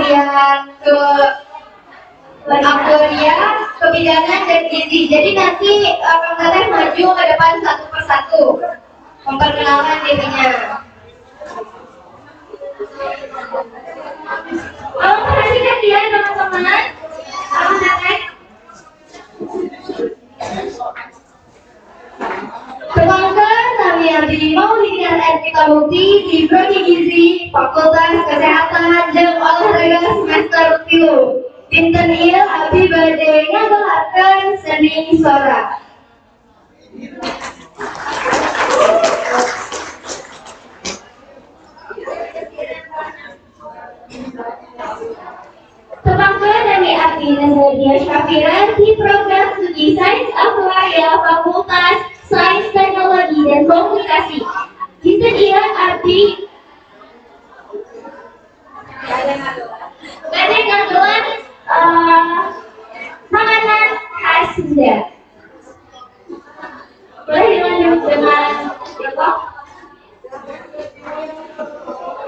kuliah ke Aktuaria, Kebidanan, dan Gizi. Jadi nanti Kang Teteh maju ke depan satu persatu memperkenalkan dirinya. Tolong perhatikan dia teman-teman. Kang Teteh. Perkenalkan, kami Abdi Maulidina Ervita Mukti di Prodi Gizi Fakultas Kesehatan dan Olahraga semester 3. Dinten ieu abdi bade ngagelarkeun seni sora. Tepangkeun nami abdi Nazaria Syafira di program studi Sains Aktuaria Fakultas Sains Teknologi dan Komunikasi. Dinten ieu abdi bade ngagelar makanan khas Sunda. Boleh dilanjut dengan Joko?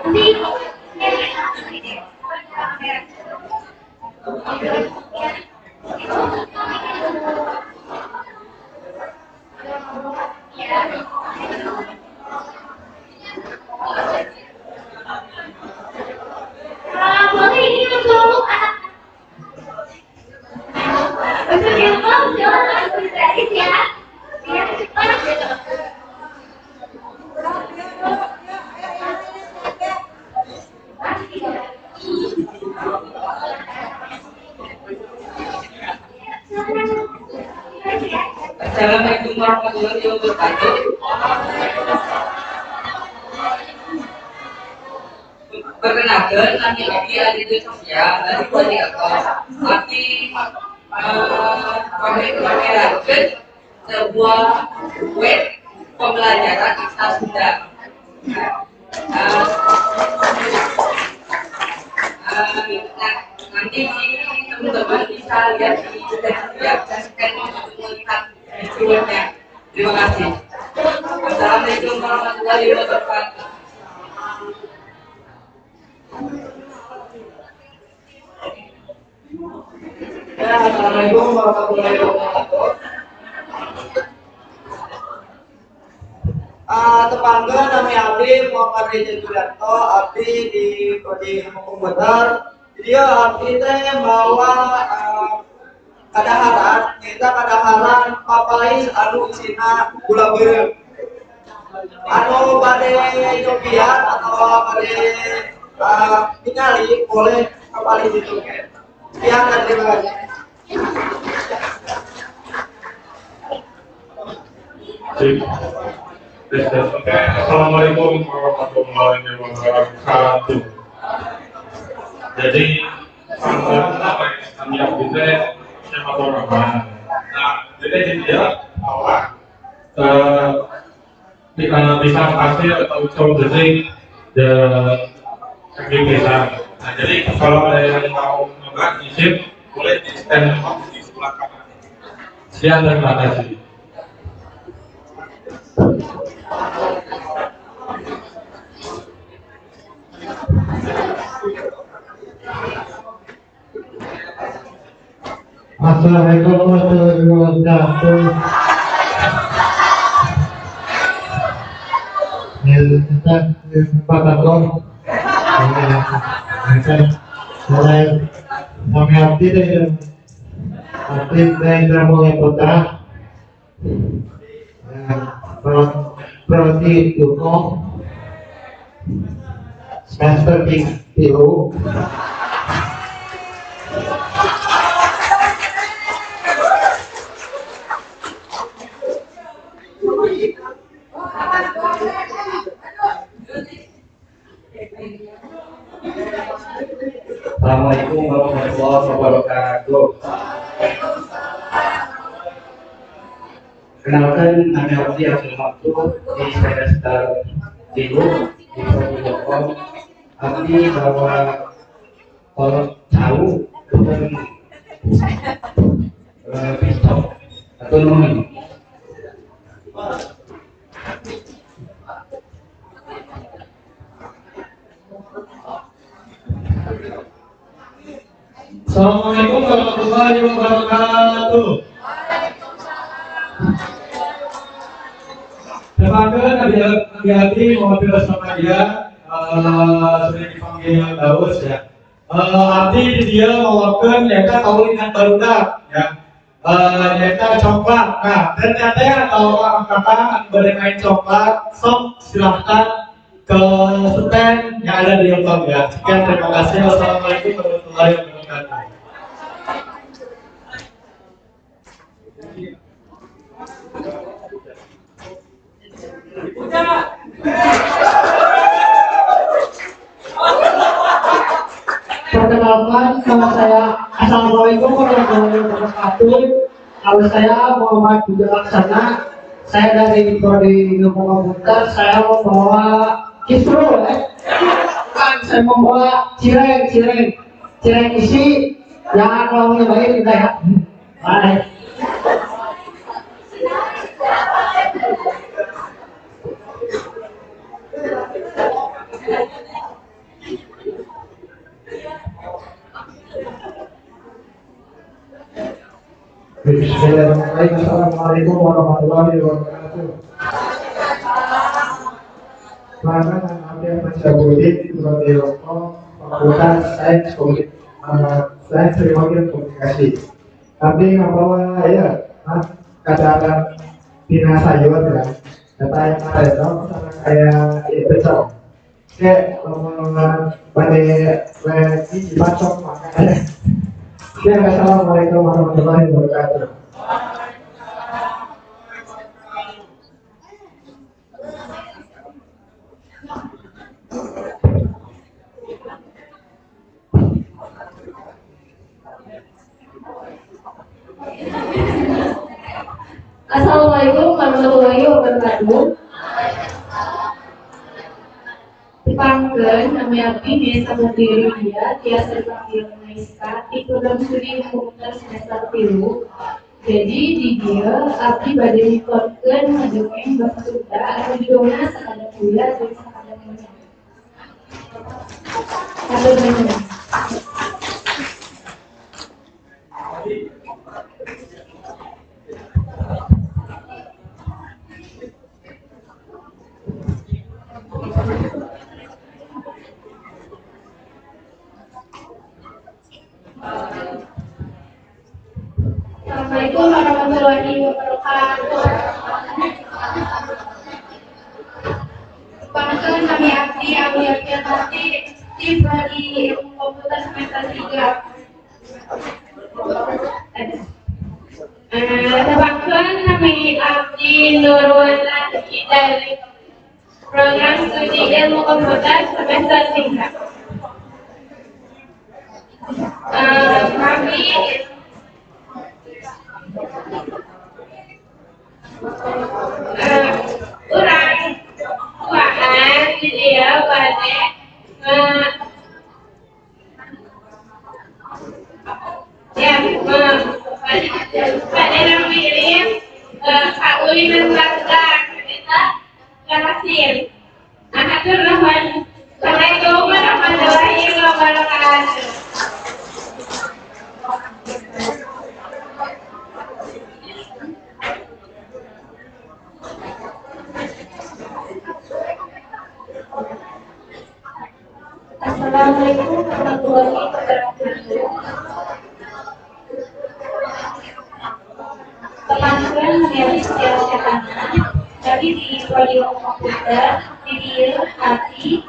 Nanti boleh ini untuk anak. Untuk yang mau silakan gratis ya. Biar cepat gitu. Assalamualaikum warahmatullahi wabarakatuh. Perkenalkan, kami Abdi Aditya Sofia dari Prodi Akos. Abdi pamerkan sebuah web pembelajaran Aksara Sunda. Nanti teman-teman bisa lihat di ya, bisa scan untuk melihat instrumennya. Terima kasih. Assalamualaikum warahmatullahi wabarakatuh. Ya, assalamualaikum warahmatullahi wabarakatuh. Tetangga nami abdi Muhammad Reza Julianto, abdi di Prodi Ilmu Komputer. Jadi ya, abdi teh bawa kadaharan, nyata kadaharan papais anu isina gula beureum. Anu bade nyobian atau bade ningali boleh kembali situ. Sekian dan terima kasih. Oke, assalamualaikum warahmatullahi wabarakatuh. Jadi, kami abdi sama. Nah, jadi dia awak bisa kasih atau coba jadi bisa. Nah, jadi kalau ada yang mau nyoba nyisip, boleh di stand di sebelah kanan. Sekian, terima kasih. Assalamualaikum warahmatullahi wabarakatuh. Kami abdi dari Indra Putra, Prodi Hukum semester 3. Assalamualaikum warahmatullahi wabarakatuh. Kenalkan, nama Abdi Abdul Maktub di semester 3 di Prodi Hukum. Abdi bawa kolot cau bukan pistol atau nuhun. Assalamualaikum warahmatullahi wabarakatuh. Tepangkeun abdi Muhammad bersama dia, sering dipanggil Daus ya. Abdi di dia mawakeun nyaeta kaulinan barudak ya. Nyaeta coklat. Nah, ternyata atau kakak anu bade main coklat, sok silahkan ke stand yang ada di depan ya. Sekian, terima kasih. Wassalamualaikum warahmatullahi wabarakatuh. Perkenalkan, nama saya Assalamualaikum warahmatullahi wabarakatuh. Nama saya Muhammad Budi Laksana. Saya dari Prodi Ilmu Komputer. Saya membawa kisru, Bukan, saya membawa cireng isi. Jangan mau nyobain kita ya. Bye. Bismillahirrahmanirrahim. Assalamualaikum warahmatullahi wabarakatuh. Selamat Abdi Ahmad Syabudin, Prodi Ilmu Fakultas Sains Sains Teknologi Komunikasi. Abdi ngabawa ya, kadaran dina sayur ya. Data yang ada sama kayak ya pecel. Kayak bade lagi dibacok makan. Ya, assalamualaikum warahmatullahi wabarakatuh. Assalamualaikum warahmatullahi wabarakatuh. Dipanggil nama abdi Nesa Mukti Dia, tiasa dipanggil Naiska, di program studi komputer semester 3. Jadi di dia abdi bade mikorkeun ngadongeng bahasa Sunda anu judulna Sakadang Kuya jeung Sakadang Nyonya. Hatur nuhun. Assalamualaikum warahmatullahi wabarakatuh. Perkenalkan kami Abdi Abu Yati di Prodi Ilmu Komputer semester 3. Tepangkeun nami Abdi Nurwalati dari Program Studi Ilmu Komputer semester 3. Kami urang tuaan di dia bade ya pada namirin kaulinan warga kita kerasin. Hatur nuhun. Assalamualaikum warahmatullahi wabarakatuh. Assalamualaikum warahmatullahi wabarakatuh. Teman-teman mengenai sejarah tanah, kami di Prodi Ilmu Komputer, di dia hati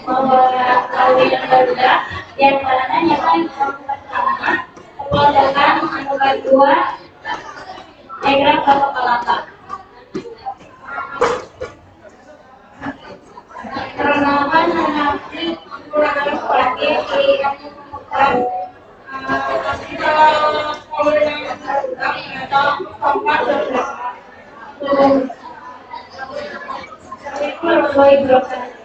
membawa kawinan barudak yang mana nyata yang pertama pelontakan anu kedua egrang bapak kelapa. Perkenalkan nama abdi kurang lagi di ilmu komputer. Assalamualaikum warahmatullahi wabarakatuh.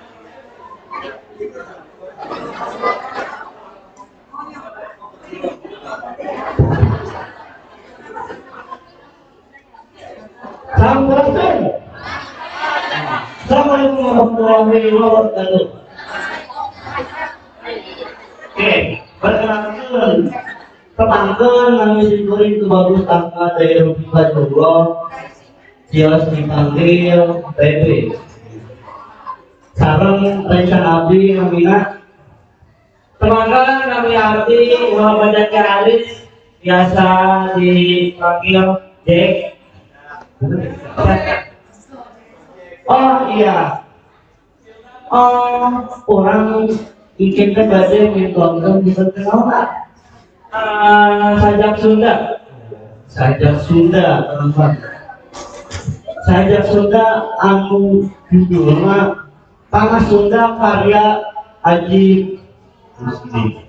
Sampurasun. Assalamualaikum warahmatullahi wabarakatuh. Oke, perkenalkan Tepangkeun nami simkuring Tubagus Tangka dari Rupi Fajrullah, Cios dipanggil Bebe. Sareng rencana abdi namina Tepangkeun nami abdi Muhammad Zakir Aris, biasa dipanggil Jack. Oh iya, oh orang bikin teh bade mintonkeun bisa kenal tak? Sajak Sunda. Sajak Sunda, teman-teman. Sajak Sunda anu judulna Tanah Sunda karya Haji Rusdi.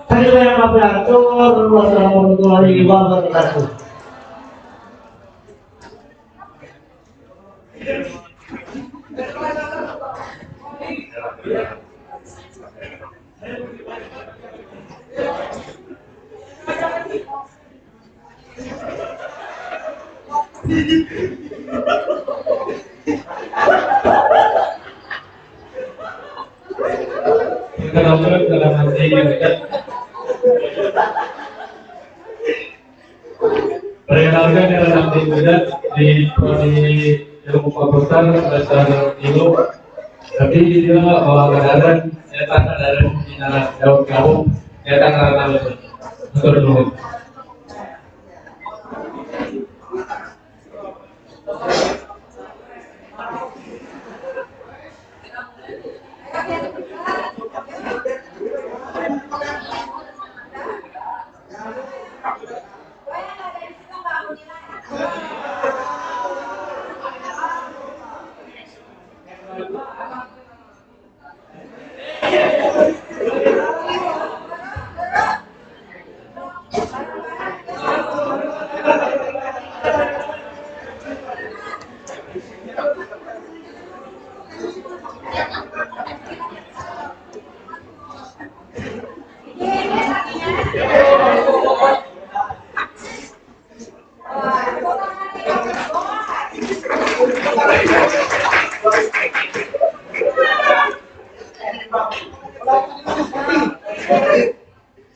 Tadi yang kami atur, wassalamualaikum warahmatullahi wabarakatuh. Perkenalkan dalam abdi muda di prodi ilmu komputer semester 3. Tapi dia bawa kadaran, nyata kadaran di dalam jauh-jauh, nyata karena untuk dulu.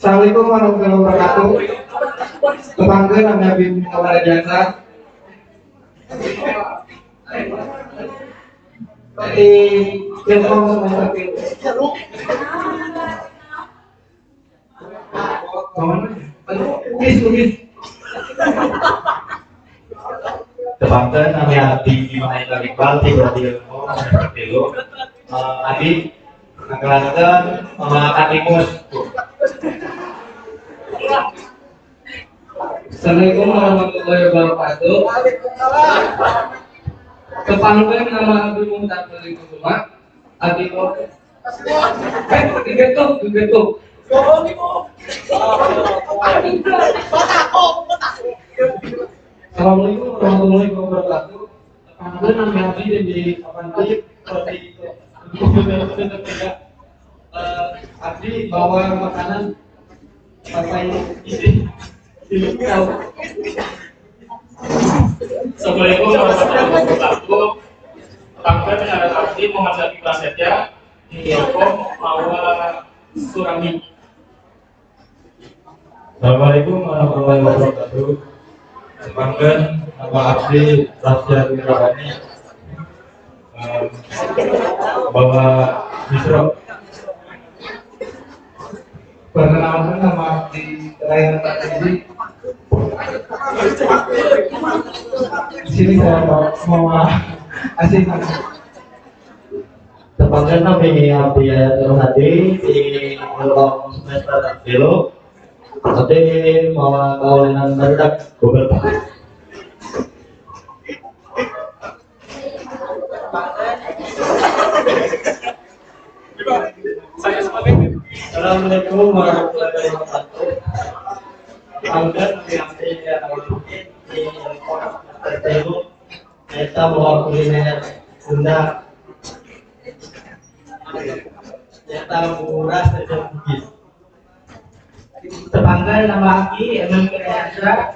Assalamualaikum warahmatullahi wabarakatuh. Tetangga namanya Bim Kamara Jasa. Di Telkom semester tilu. Lukis. Tepangkeun nami abdi Bima Eka Iqbal ti Prodi Ilmu semester 3. Abdi ngagelarkeun Katimus. Assalamualaikum warahmatullahi wabarakatuh. Waalaikumsalam. Tepangkeun nama abdi Mumtaz Kusuma. Abdi digetuk. Assalamualaikum warahmatullahi wabarakatuh. Tepangkeun nami abdi di Apanti Prodi Ilmu 3. Abdi bawa makanan sampai isi. Assalamualaikum warahmatullahi wabarakatuh. Tepangkeun ngaran abdi Muhammad Zaki Prasetya di Ilkom mawa Surami. Assalamualaikum warahmatullahi wabarakatuh. Tepangkeun nama abdi Rasya Wirabani, bawa Misro. Perkenalkan nama abdi Ryan Tarmizi. Di sini saya mau asing. Tepangkeun nami abdi Ayatul Hadi di Ilkom semester 3. Abdi mawa kaulinan barudak goblok. Saya sebagai Assalamualaikum warahmatullahi wabarakatuh. Tepangkeun nami abdi di Ilkom semester 3. Eta bawa kuliner Sunda. Eta buras dan bugis. Tepangkeun nama abdi Emem Kirayasa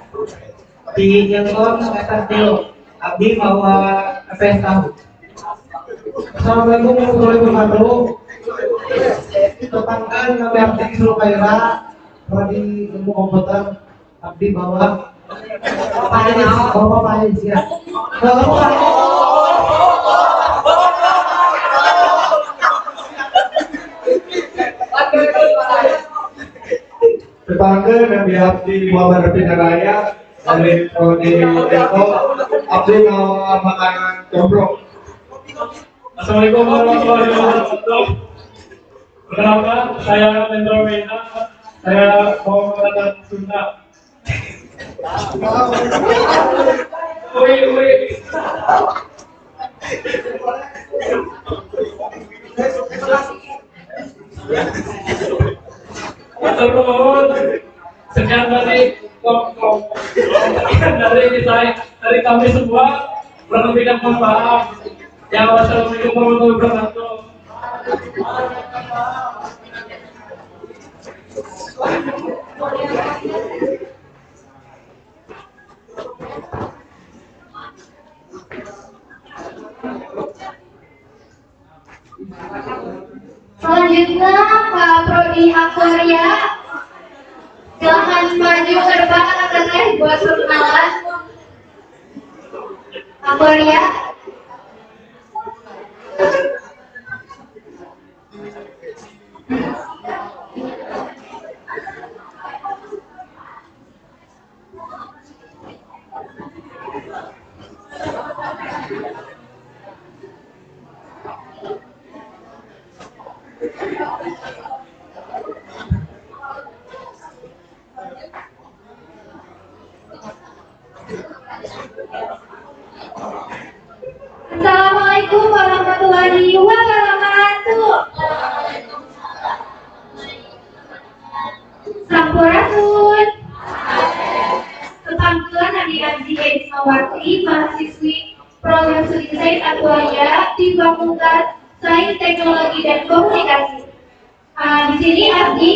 di Ilkom semester 3. Abdi mawa pepes tahu. Assalamualaikum warahmatullahi wabarakatuh. Tepangkeun nami abdi Kisru Kaira Prodi Ilmu Komputer. Abdi bawa pais, bawa pais ya. Bawa pais. Tetangga Nabi Abdi Muhammad Rafi Naraya dari Prodi Ilmu. Abdi mau makanan combro. Assalamualaikum warahmatullahi wabarakatuh. Perkenalkan, saya Mendro Wena. Saya mau makanan Sunda. Ui, ui. Terus sekian dari dari kami semua. Kurang lebihnya mohon maaf. Ya, wassalamualaikum warahmatullahi wabarakatuh. Selanjutnya Pak Prodi Aktuaria, silahkan maju ke depan anak-anak buat perkenalan. Aktuaria. Assalamualaikum warahmatullahi wabarakatuh. Sampurasun. Tetangga Nabi Abdi Edismawati, mahasiswi program studi Sains Aktuaria di Fakultas Sains Teknologi dan Komunikasi. Di sini Abdi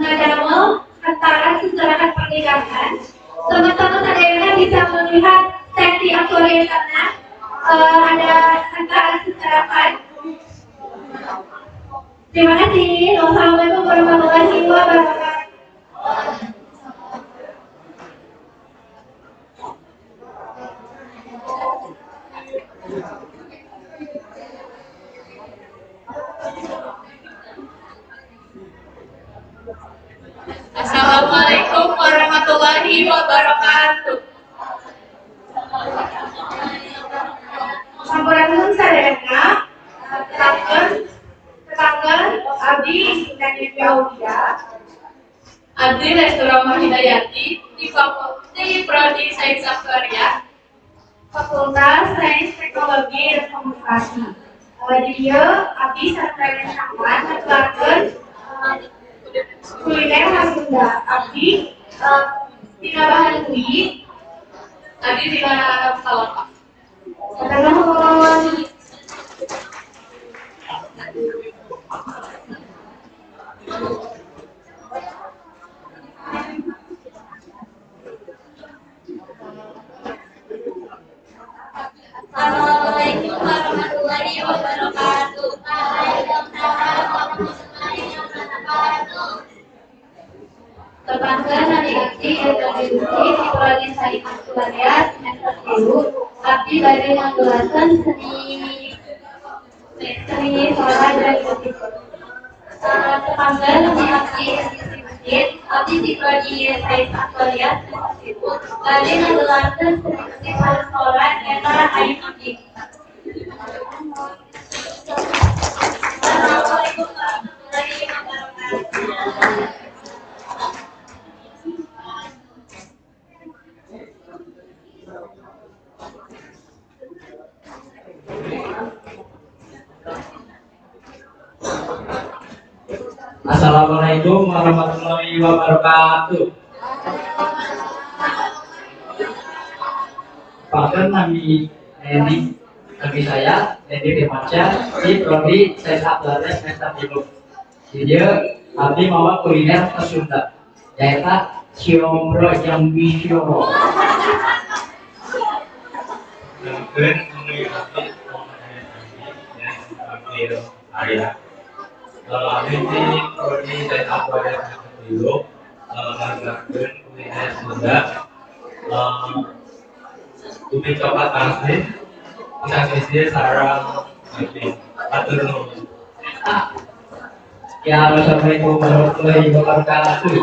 ngadamel antara seserahan pernikahan. Teman-teman sadayana bisa melihat seksi aktuaria sana. Ada antara seserahan. Terima kasih. Wassalamualaikum warahmatullahi wabarakatuh. Assalamualaikum warahmatullahi wabarakatuh. Sampurasun sadayana, tetangga Abdi Intan Dewi Aulia, Abdi Lestura Mahidayati di Fakultas Prodi Sains Aktuaria, Fakultas Sains Teknologi dan Komunikasi. Di dieu abdi sareng rencang ngelarkeun kuliner khas Sunda. Abdi tina bahan ui, abdi tina kalapa. Nuhun. Assalamualaikum warahmatullahi wabarakatuh. Waalaikumsalam warahmatullahi wabarakatuh. Tetangga Nani Abdi Edward Gusti di Prodi Sains Aktuaria semester 3. Abdi bade ngagelasan seni sora dan musik. Tetangga Nani Abdi Masjid, abdi di Prodi Sains Aktuaria semester 3. Bade ngagelasan seni musik sora eta aing abdi. Assalamualaikum warahmatullahi wabarakatuh. Assalamualaikum warahmatullahi wabarakatuh. Bahkan nami Neni, nami saya Neni Firmansyah di Prodi Sains Aktuaria semester 3. Jadi abdi mawa kuliner ke Sunda, yaitu Siombro yang Bisyoro. Mungkin mengikuti ya, panggil ayah. Kalau abdi di Prodi Sains Aktuaria semester tilu ngagelarkeun kuliner Sunda ubi coklat asli pisang sisir sareng daging. Hatur nuhun. Ya, assalamualaikum warahmatullahi wabarakatuh.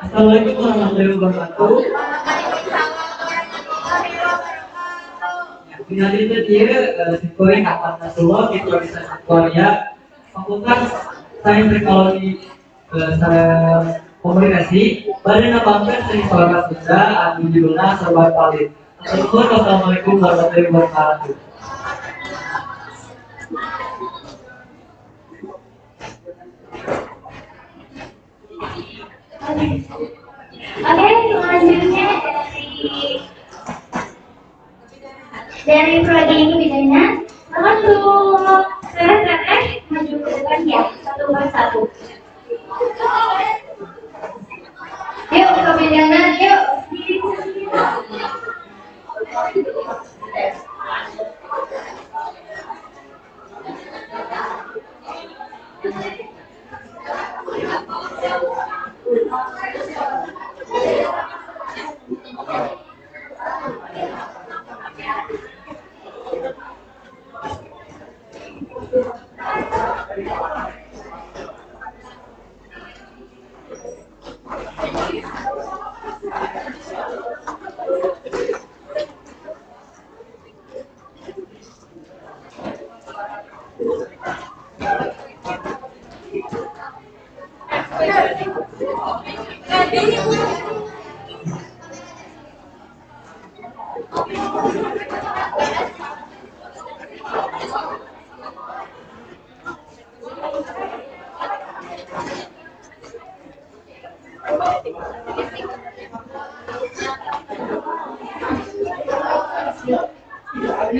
Assalamualaikum warahmatullahi wabarakatuh. Dina dinten ieu simkuring Ahmad Nasrullah di Prodi Aktuaria Fakultas Sains Ekonomi Komunikasi bade nepangkeun seni sora Sunda anu judulna Sorban Palit. Wassalamualaikum warahmatullahi wabarakatuh. Oke, selanjutnya dari prodi kebidanan, mohon untuk teteh maju ke depan ya, satu persatu. Yuk kebidanan, yuk.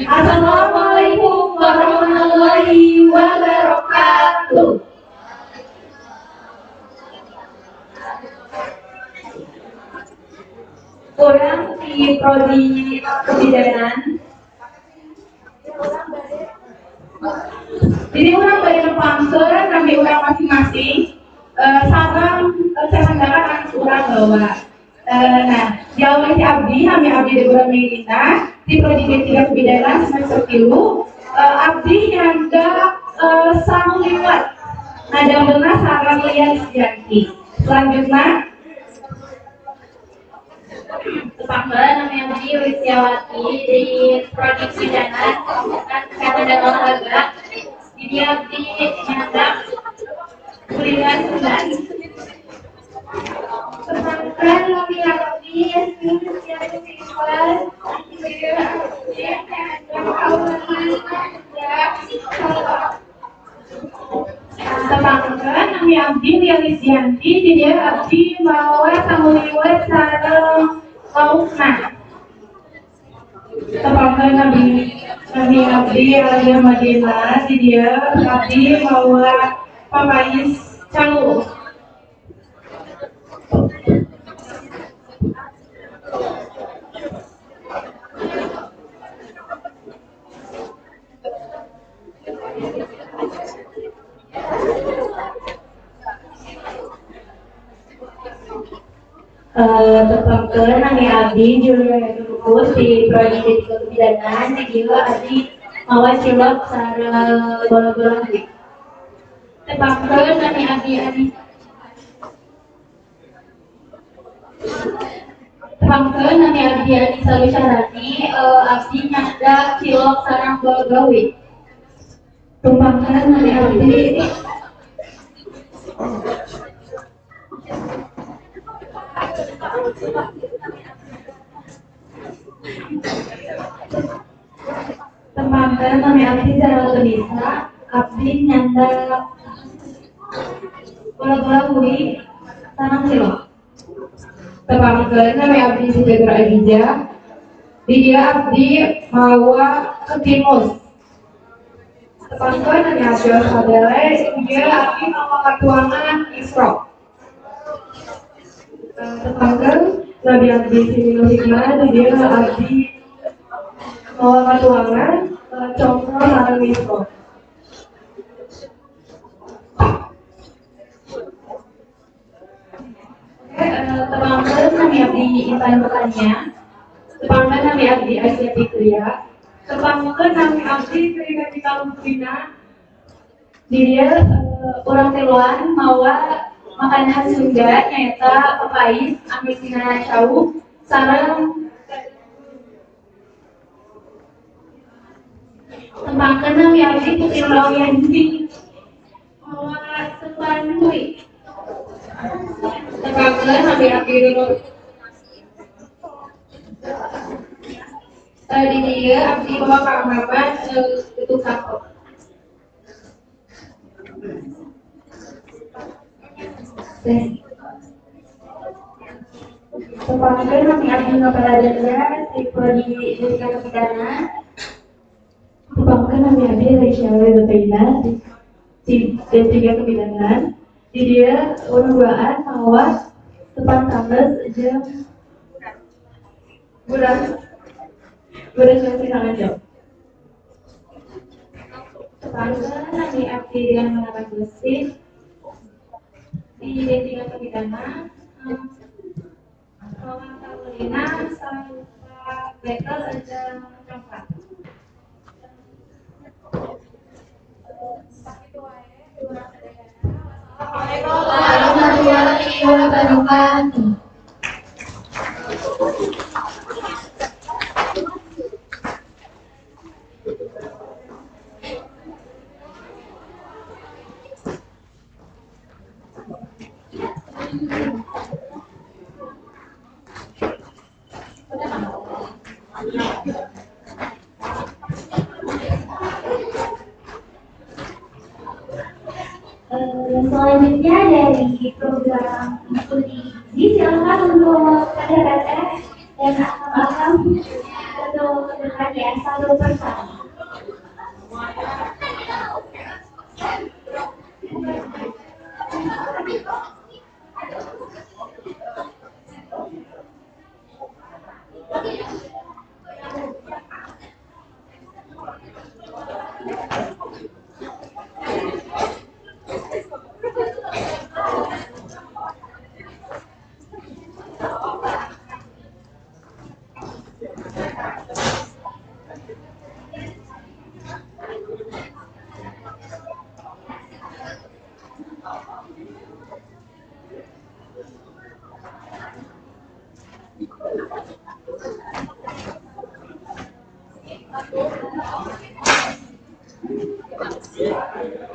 Assalamualaikum warahmatullahi wabarakatuh. Kurang di prodi kebidanan. Jadi urang bade nepangkeun nami urang masing-masing sareng canandakan anu urang bawa. Nah, jalmi ti abdi nami abdi Deborah Melina di prodi D3 Kebidanan semester 3. Abdi nyandak sangu liwet. Nadamelna sareng Lian Sejati. Selanjutnya Tepangkeun nami abdi Listiawati di prodi Kebidanan Kesehatan dan Olahraga. Jadi abdi nyandak kuliner Sunda. Tepangkeun nami abdi Yasmin Setiawati Tepangkeun nami abdi Lianti, di dieu abdi mawa sangu liwet sareng laukna. Tepangkeun nami abdi Alia Madina, di dieu abdi mawa papais cangu. Tepangkeun nami abdi Julia Dukus di prodi D3 Kebidanan, di dieu abdi mawa cilok sareng bola-bola. Tepangkeun nami abdi Adi. Tepangkeun nami abdi Anissa Lusyarani, abdi nyandak cilok sareng bola gawe. Tepangkeun nami abdi Tepangkeun nami abdi Zara Nisa, abdi nyandak bola-bola hui sareng cilok. Tepangkeun nami abdi Sijatur Adija, di dieu abdi mawa ketimus. Tepangkeun nami abdi Osabele, di dieu abdi mawa katuangan Isro. Tepangkeun Nabi Abdi Sini Nur Hikmah, di dieu abdi mawa katuangan congkrong sareng miso. Oke, tepangkeun nami abdi Intan Petania. Tepangkeun nami abdi Aisyah Fikria. Tepangkeun nami abdi Sri Kartika Lutfina. Di dieu urang tiluan mawa makanan khas Sunda nyaeta papais anu isina cau sareng tepangkeun nami abdi Putri Nurawiyanti mawa sepan hui. Tepangkeun nami abdi Roro. Di dieu abdi mawa pangamapan getuk sako. Tepangkeun nami abdi Nopela Jandra di prodi Jurusan Kebidanan. Tepangkeun nami abdi Rachel Zubaida di D3 Kebidanan. Di dieu urang duaan mawa sepan sambes jeung buras buras pisang hijau. Tepangkeun nami abdi Dian Menara Gusti di D3 Kebidanan. Mawa taulina sarupa bekel jeung coklat. Sakitu wae urang sadayana. Wassalamualaikum warahmatullahi wabarakatuh. Selanjutnya dari program studi gizi, silakan untuk teteh dan akam-akam untuk ke depan ya, satu persatu.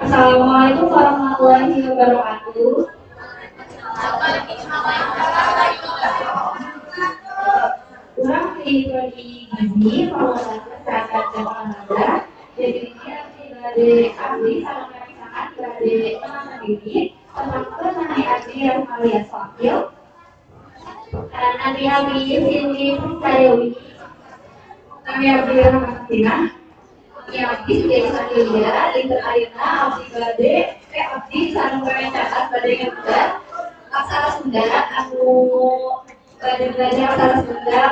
Assalamualaikum warahmatullahi wabarakatuh. Urang di prodi gizi Fakultas Kesehatan dan Olahraga. Jadi ini abdi bade abdi sareng rerencangan bade mengenalkan diri. Tepangkeun nami abdi Rahmalia Sofil. Nami abdi Cindy Pristadewi. Nami abdi Rahmatina. Nami abdi Sugeng Sandilia. Dinten ayeuna abdi bade abdi sareng rerencangan bade ngeberat aksara Sunda anu bade belajar aksara Sunda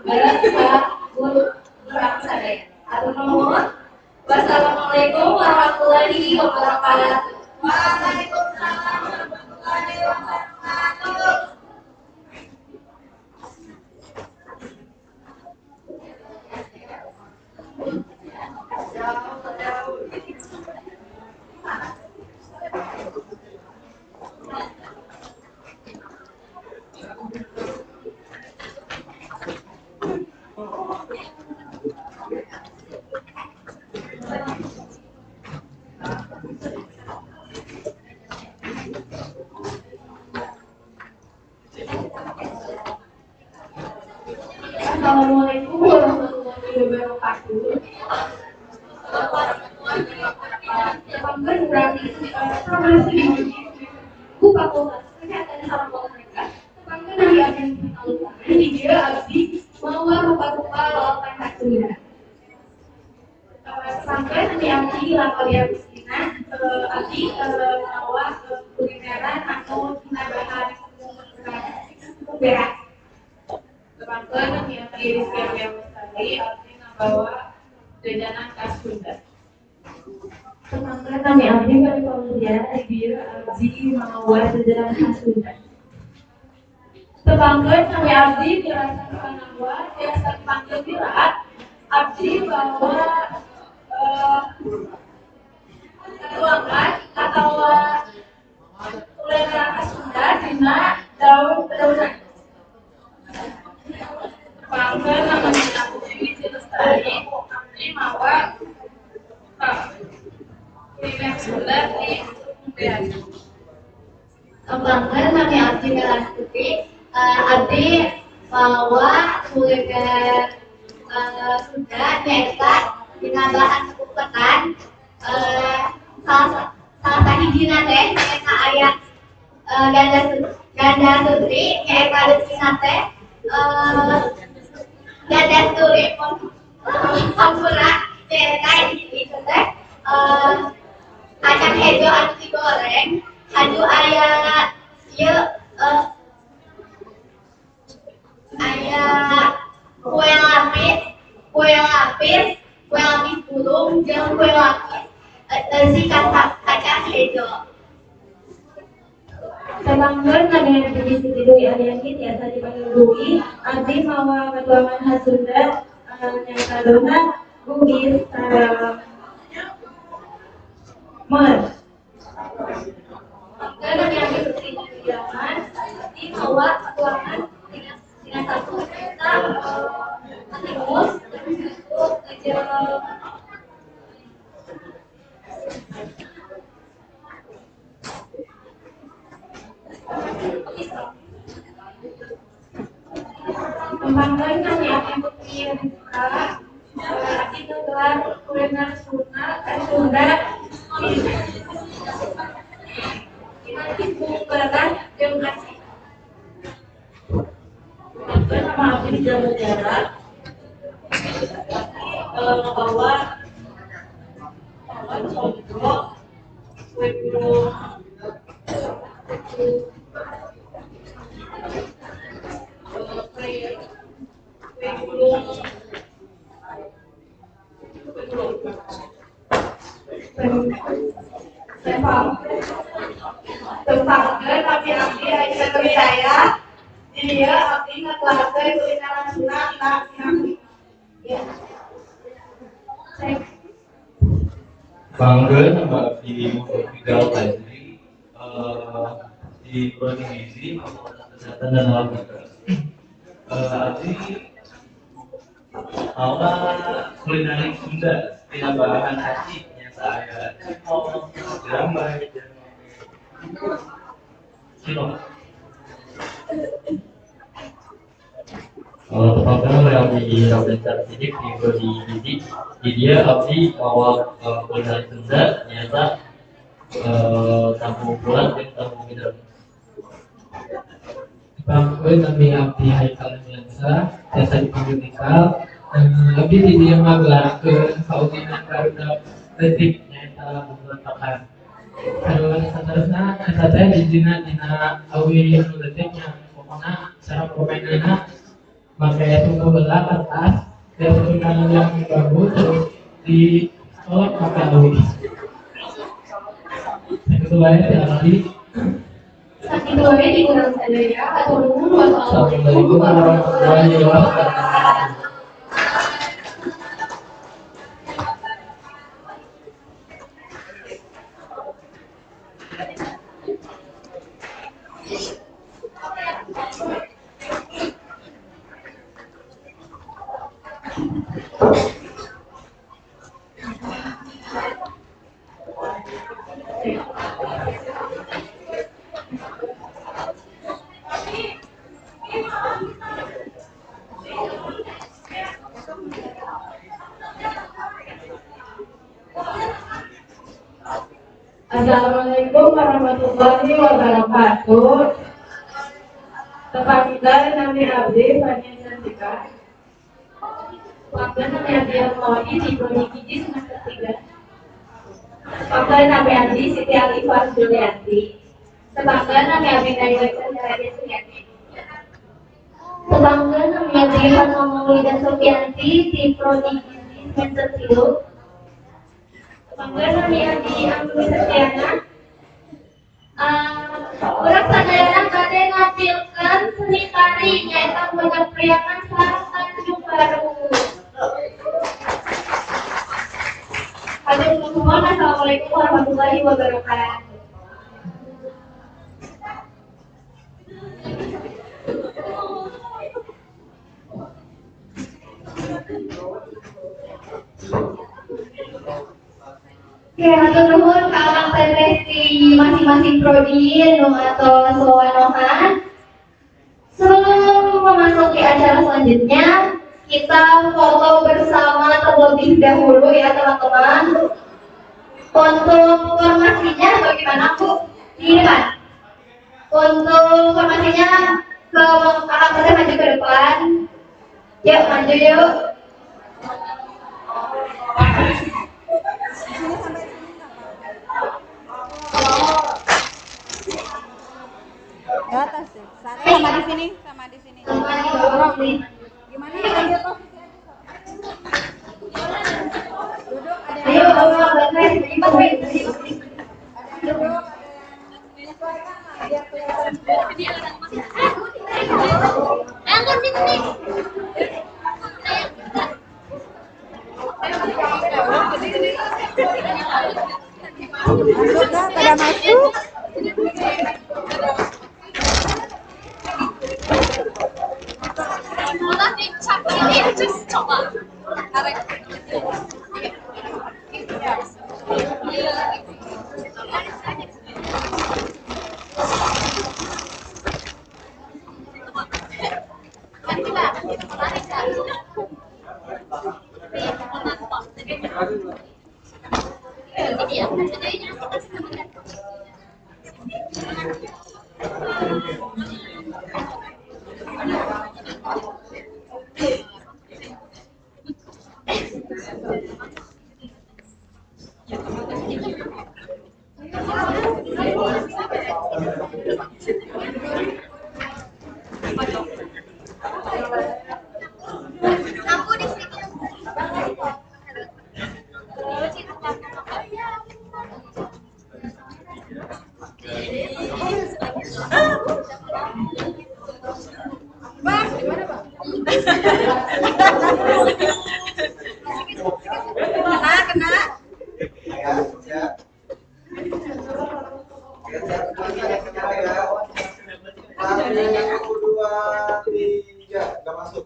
bareng ka guru urang sadaya. Hatur nuhun. Wassalamualaikum warahmatullahi wabarakatuh. Waalaikumsalam warahmatullahi wabarakatuh. Assalamualaikum warahmatullahi wabarakatuh. Tepangkeun urang profesi ku Fakultas Kesehatan sareng Olahraga. Tepangkeun nami abdi di dieu abdi mawa rupa-rupa lalapan khas Sunda. Tepangkeun nami abdi Latoya Gustina, abdi mawa kulineran anu tina bahan beras. Tepangkeun nami abdi Rizky Lestari, abdi ngabawa jajanan khas Sunda. Tepangkeun nami abdi Fani Fauzia, dieu abdi mawa jajanan khas Sunda. Tepangkeun nami abdi Wirasa Panangwa, biasa dipanggil Wira, abdi bawa tuangan atau kuliner khas Sunda dina daun dedaunan. Tepangkeun nami abdi Wiji Lestari, abdi mawa kuliner Sunda di Umbean. Tepangkeun nami abdi Melastuti, abdi mawa kuliner Sunda nyaeta dina bahan tepung ketan. Salah sahijina teh nyaeta aya ganda sutri nyaeta leutikna teh ganda sutri hampura nyaeta itu teh kacang hejo anu digoreng anu aya ieu aya kue lapis gulung jeung kue lapis si kacang hejo. Tepangkeun nami abdi Siti Dwi Aryani, biasa dipanggil Dwi, abdi mawa petuangan khas Sunda nyaeta donat, bugis, sareng mer. Tepangkeun nami abdi Putri Widiawan, abdi mawa petuangan tina satu eta timus, jeung Tepangkeun nami abdi Putri Rizka, abdi ngegelar kuliner Sunda tepung beras jeung aci. Tepangkeun nama abdi jaga jarak, bawa combro, kue gulung, kue gulung. Tepangkeun nami abdi Aisyah Hidayah, dieu abdi ngagelarkeun kuliner Sunda tina ya. Bangga nama abdi Muhammad Rizal Fajri di Prodi Gizi Fakultas Kesehatan dan Olahraga. Abdi awal kuliner Sunda tina bahan aci nyata aya cimol, grambai, dan cilok. Tepangkeun nami abdi Robert Sidik di Prodi Gizi. Di dia abdi mawa kuliner Sunda nyata tahu bulat dan tahu bidang. Tepangkeun nami abdi Haikal Miansa, biasa dipanggil Nikal. Abdi di dieu ngagelarkeun kaulinan barudak leutik nyaeta bubur-takan. Terus saterusna eta teh dijieunna dina awi anu leutik nya, pokona cara permainanna make tunggu belah kertas dan susunan yang bagus terus dicolok make awi. Sakitu wae ti abdi. Sakitu wae di urang sadaya, hatur nuhun. Wassalamualaikum warahmatullahi wabarakatuh. Assalamualaikum warahmatullahi wabarakatuh. Tepangkeun nami abdi Fania Cantika. Tepangkeun nami abdi Ermawati di Prodi Gizi semester 3. Tepangkeun nami abdi Siti Alifah Julianti. Tepangkeun nami abdi Naila Chandra Suryati. Tepangkeun nami Abdi Fatma Maulida Sofianti di Prodi Gizi semester 3. Tepangkeun nami abdi Anggun Septiana. Urang sadayana bade nampilkeun seni tari nyaeta Bocah Priangan sareng Tanjung Baru. Hatur nuhun. Assalamualaikum warahmatullahi wabarakatuh. Oke, hatur nuhun ka Amang Teteh di masing-masing prodi nu atos wawanohan. Sebelum memasuki acara selanjutnya, kita foto bersama terlebih dahulu ya teman-teman. Untuk formasinya bagaimana Bu? Di depan. Untuk formasinya ke Akang Teteh maju ke depan. Yuk, maju yuk. Ke atas ya. Sama di sini, sama di sini. Gimana ambil posisi? Duduk ada yang Ayo, Bapak, ada yang duduk, ada yang menyesuaikan lah biar kelihatan. Masuk dah, pada masuk. Bang, di mana Bang? Kena, kena. Satu, dua, tiga, nggak masuk.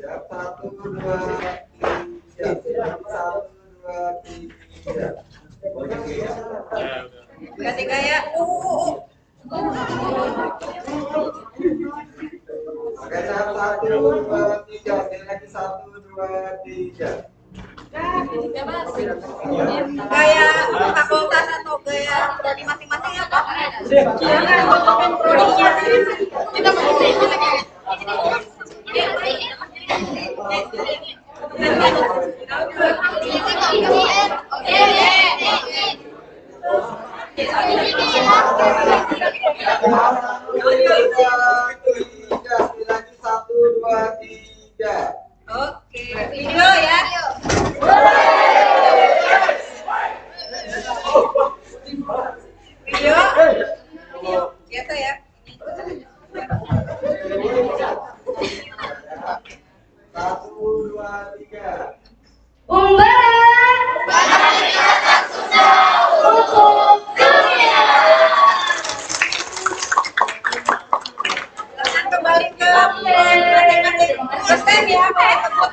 Ya, satu, dua, tiga. Satu, dua, tiga. Ganti gaya. Oke, satu, dua, tiga. Sekali lagi satu, dua, tiga. Gaya fakultas atau gaya prodi masing-masing ya, Pak? Jangan ngomongin prodinya. Kita mau Tiga, sekali lagi satu, dua, tiga. Oke, video ya. Video. Biasa ya. Satu, dua, tiga. Umbara untuk dunia. Silakan kembali ke masing-masing dosen ya, boleh sebut.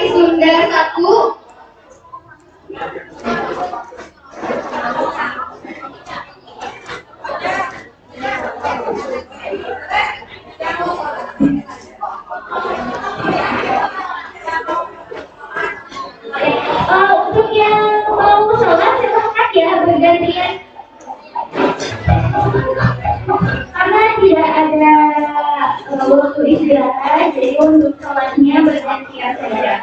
Tari Sunda 1. Untuk yang mau sholat silahkan ya bergantian, karena tidak ada waktu istirahat, jadi untuk sholatnya bergantian saja.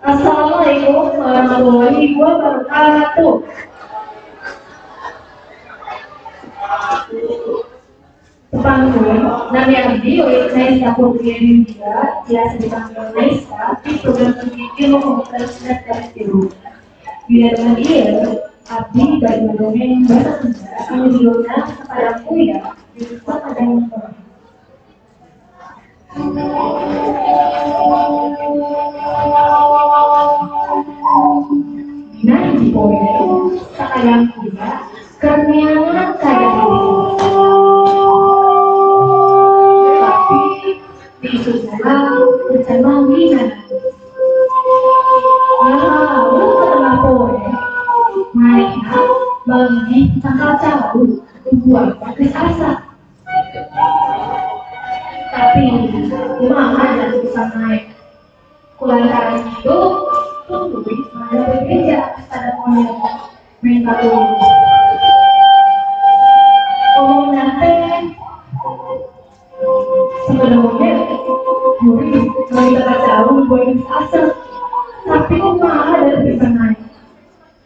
Assalamualaikum warahmatullahi wabarakatuh. Tepangkeun, nami abdi Naisa Putri biasa dipanggil Naisa di program studi ilmu komputer semester 3. Bila dengan ieu, abdi bari mendongeng bahasa Sunda anu judulna Sakadang Kuya jeung Sakadang Monyet. Dina hiji poe sakadang kuya keur neangan ka dahareun. Tapi di isukna encan manggihan. Ngahaul ka tengah poe, manehna manggih tangkal cau buah geus asa. Tapi kumaha da bisa naek. Kulantaran kitu tuluy manehna bebeja pada monyet minta tulung. Omongna teh sapada monyet gurih meuli tangkal cau buah geus asa. Tapi kumaha da bisa naek.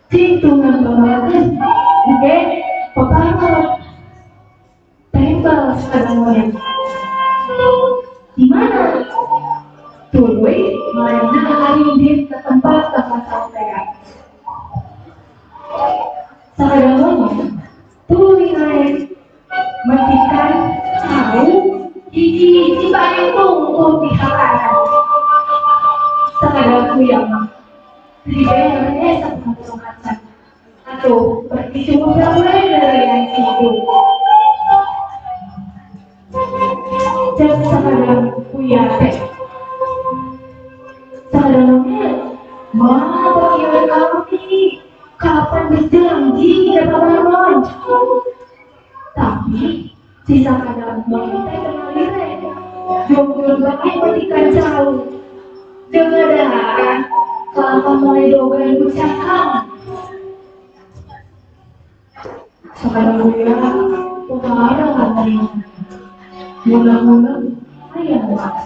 Cing tungan babalakeun engke paparot tembal sapada monyet. Di mana? Tuluy manehna arindit ke tempat tangkal cau teh. Sakadang monyet tuluy naek metikan cau hiji-hiji paling tungtung di hakaran. Sakadang kuya mah dibere sakumaha kaca. Atuh berarti cuma pura-pura dari yang situ. Cek sakadang kuya teh. Sakadang monyet, mana pakai kami? Kapan berjanji ke Pak Baron? Tapi si sakadang monyet teh kenal lire. Jomblo bae matikan jauh. Dengar kalau mulai dogan ucapkan. Sakadang kuya, pengarang katanya. Mula-mula ayah mas.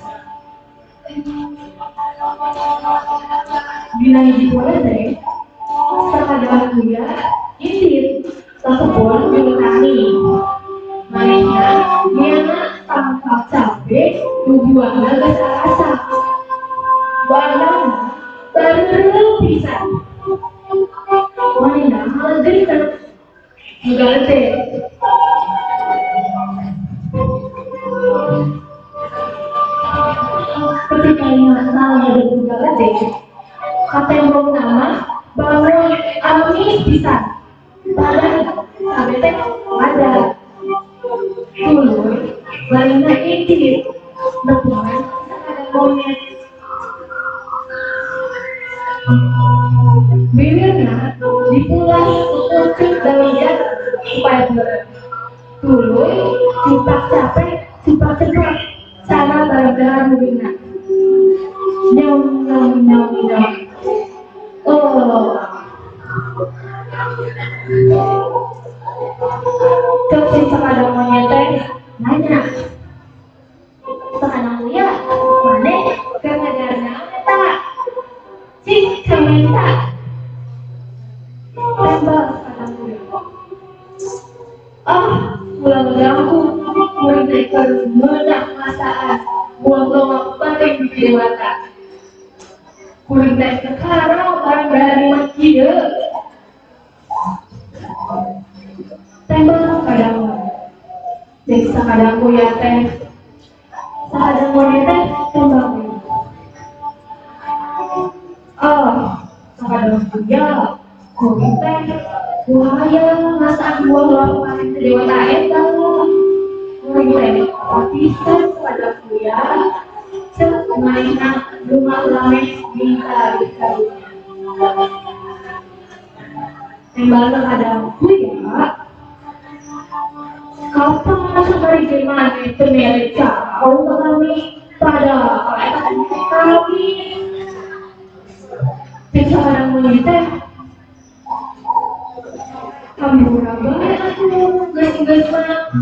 Bila hiji poe teh, sakadang kuya indit ka kebon milu tani. Manehna miana tangkap cabe nu buahna geus arasa. Warnana bareureum pisan. Manehna ngalegerikeun nu galede. Ketika masalah dan galede, katembong nama bangun amis pisan. Padahal cabe teh ada. Tuluy manehna indit nepungan sakadang monyet. Bibirna dipulas kucing dalian supaya beureum. Tuluy cipak capek, cipak cepat, cara bareng bibirna. Nyong nyong nyong nyong. Oh. Cek si sakadang monyet teh nanya. Sakadang kuya, maneh keur ngajar naon eta? Cik kamenta. Tembak sakadang kuya. Ah, ulah ngeganggu. Kuring teh keur meunang ngasaan. Buang longok paling biji dewata. Kuring teh kakara barang berani mah kieu. Tembak sakadang monyet. Cek sakadang kuya teh. Sakadang monyet teh tembak we. Ah, sakadang kuya, kuring teh buaya ngasaan buah longok paling dewata eta. Kuring teh pisan sakadang kuya, cek manehna rumah lameh minta karunya. Tembak sakadang kuya, kapan sakari jeung maneh teu mere jauh ka kami, padahal eta kami. Cek sakadang monyet teh, hampura bae atuh geus-geus mah.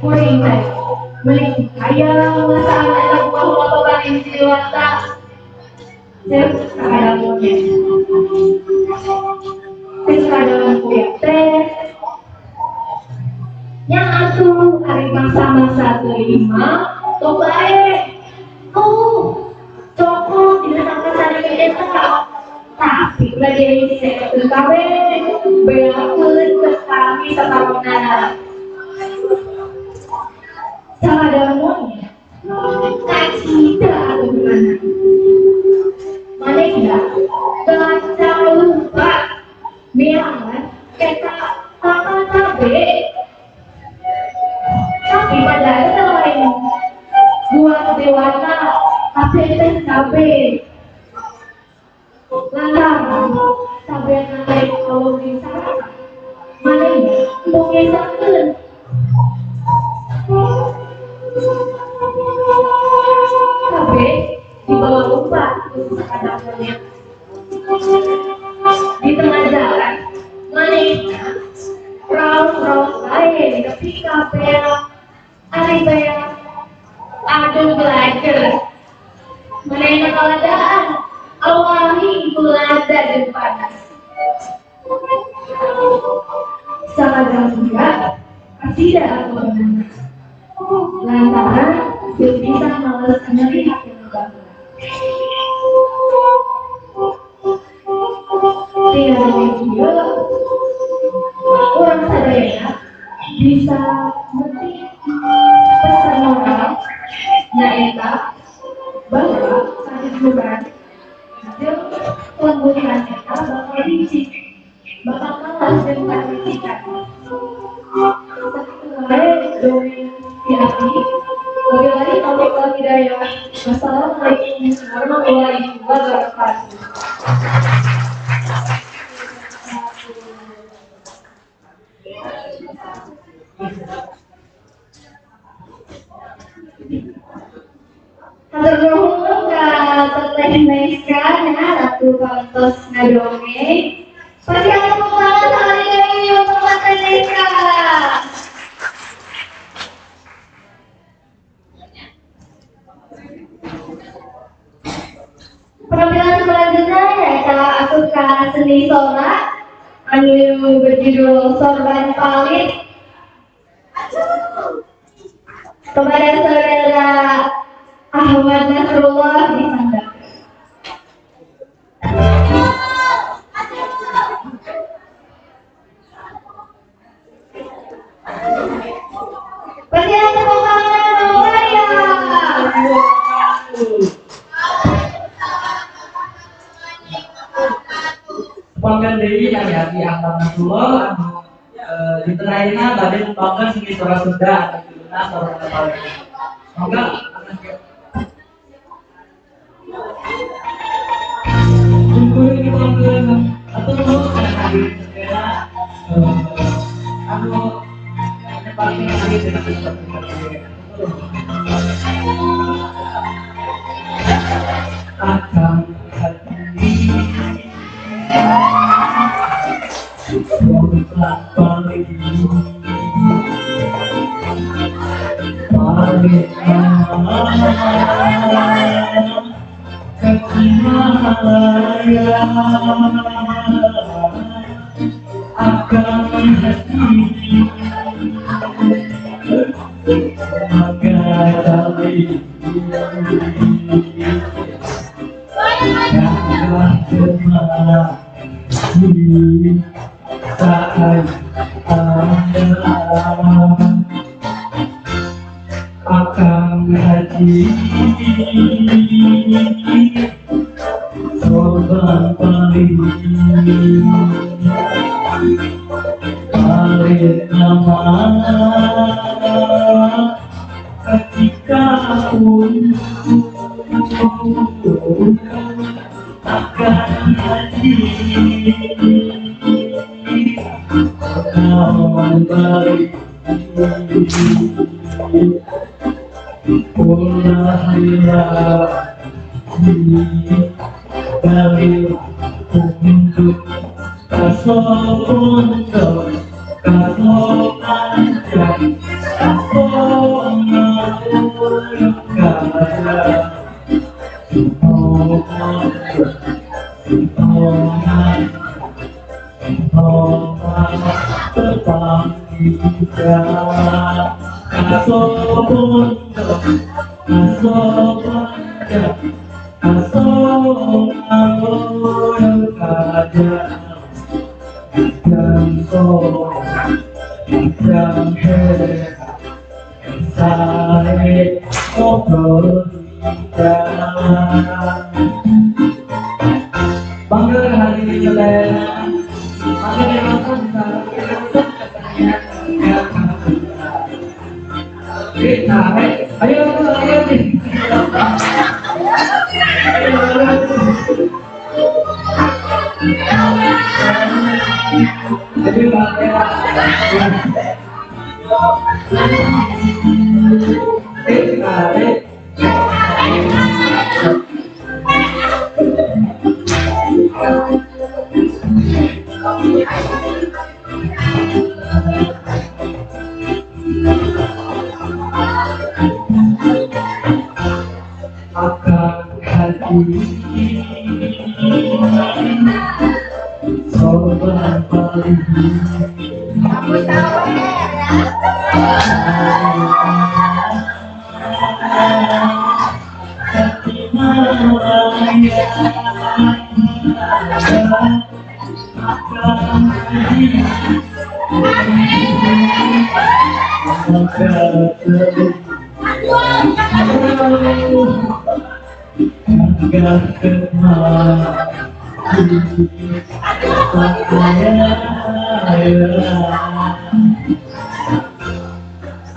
Kuring teh meuli hayang ngasaan eta buah lotokan biji dewata. Cek sakadang monyet. Cek sakadang kuya teh, nya atuh ari mangsa-mangsa teuing mah tok bae. Oh, cokot dina tangkal sareng eta. Tapi ulah disekeun kabeh, beakeun ke kami saparona. Sakadang monyet kacida atau gimana? Manehna gancang lupa neangan eta tangkal cabe. Tapi pada eta lain buah dewata, tapi eta cabe. Lantaran cabe lain kalau disarap, manehna embung ngesakeun. Cabe dibawa umpat ke sakadang monyet. Di tengah jalan, manehna raos-raos bae nepi ka beak, ari beak, aduh belajar. Manehna kaladaan, awahi belada jeung panas. Sakadang kuya, kacida atuh manehna. Lantaran teu bisa males nyeri hati nu baheula. Tina dongeng ieu, urang sadayana bisa metik pesan moral nyaeta bahwa kajujuran jeung kelembutan eta bakal licik, bakal kalah jeung kalicikan. Sakitu wae dongeng ti abdi. hidayah. Wassalamualaikum warahmatullahi wabarakatuh. Hatur nuhun ka Teteh Meiska nya ratu parantos ngadongeng. Pasihan tepuk tangan sekali lagi untuk Teteh Meiska. Penampilan selanjutnya yaitu aku ke seni sora anu berjudul Sorban Palit kepada saudara Ahmad Nasrullah di sana. Persiapan tepuk tangan meriah. Tepangkeun deui nami abdi Ahmad Nasrullah anu dinten ayeuna bade nembangkeun seni sora Sunda anu judulna Sorban Palit. Mangga. Atau anu akan hati akan hati akan hati sorban paling paling nama ketika aku akan hati kau balik balik untuk kasopunto kasopanjang Bangga hari ini ayo jadi akan hati sorban paling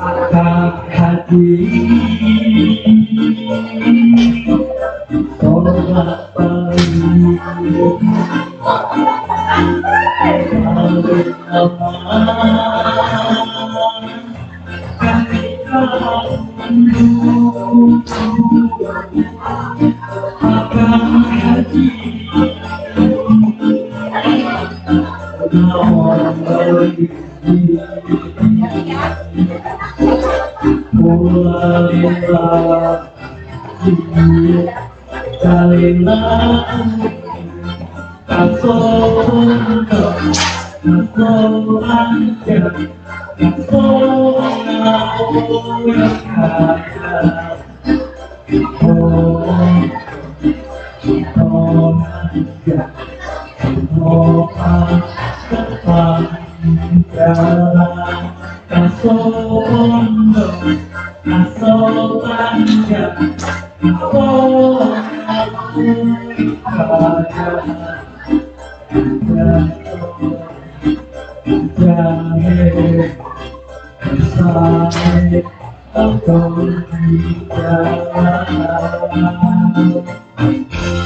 akan hati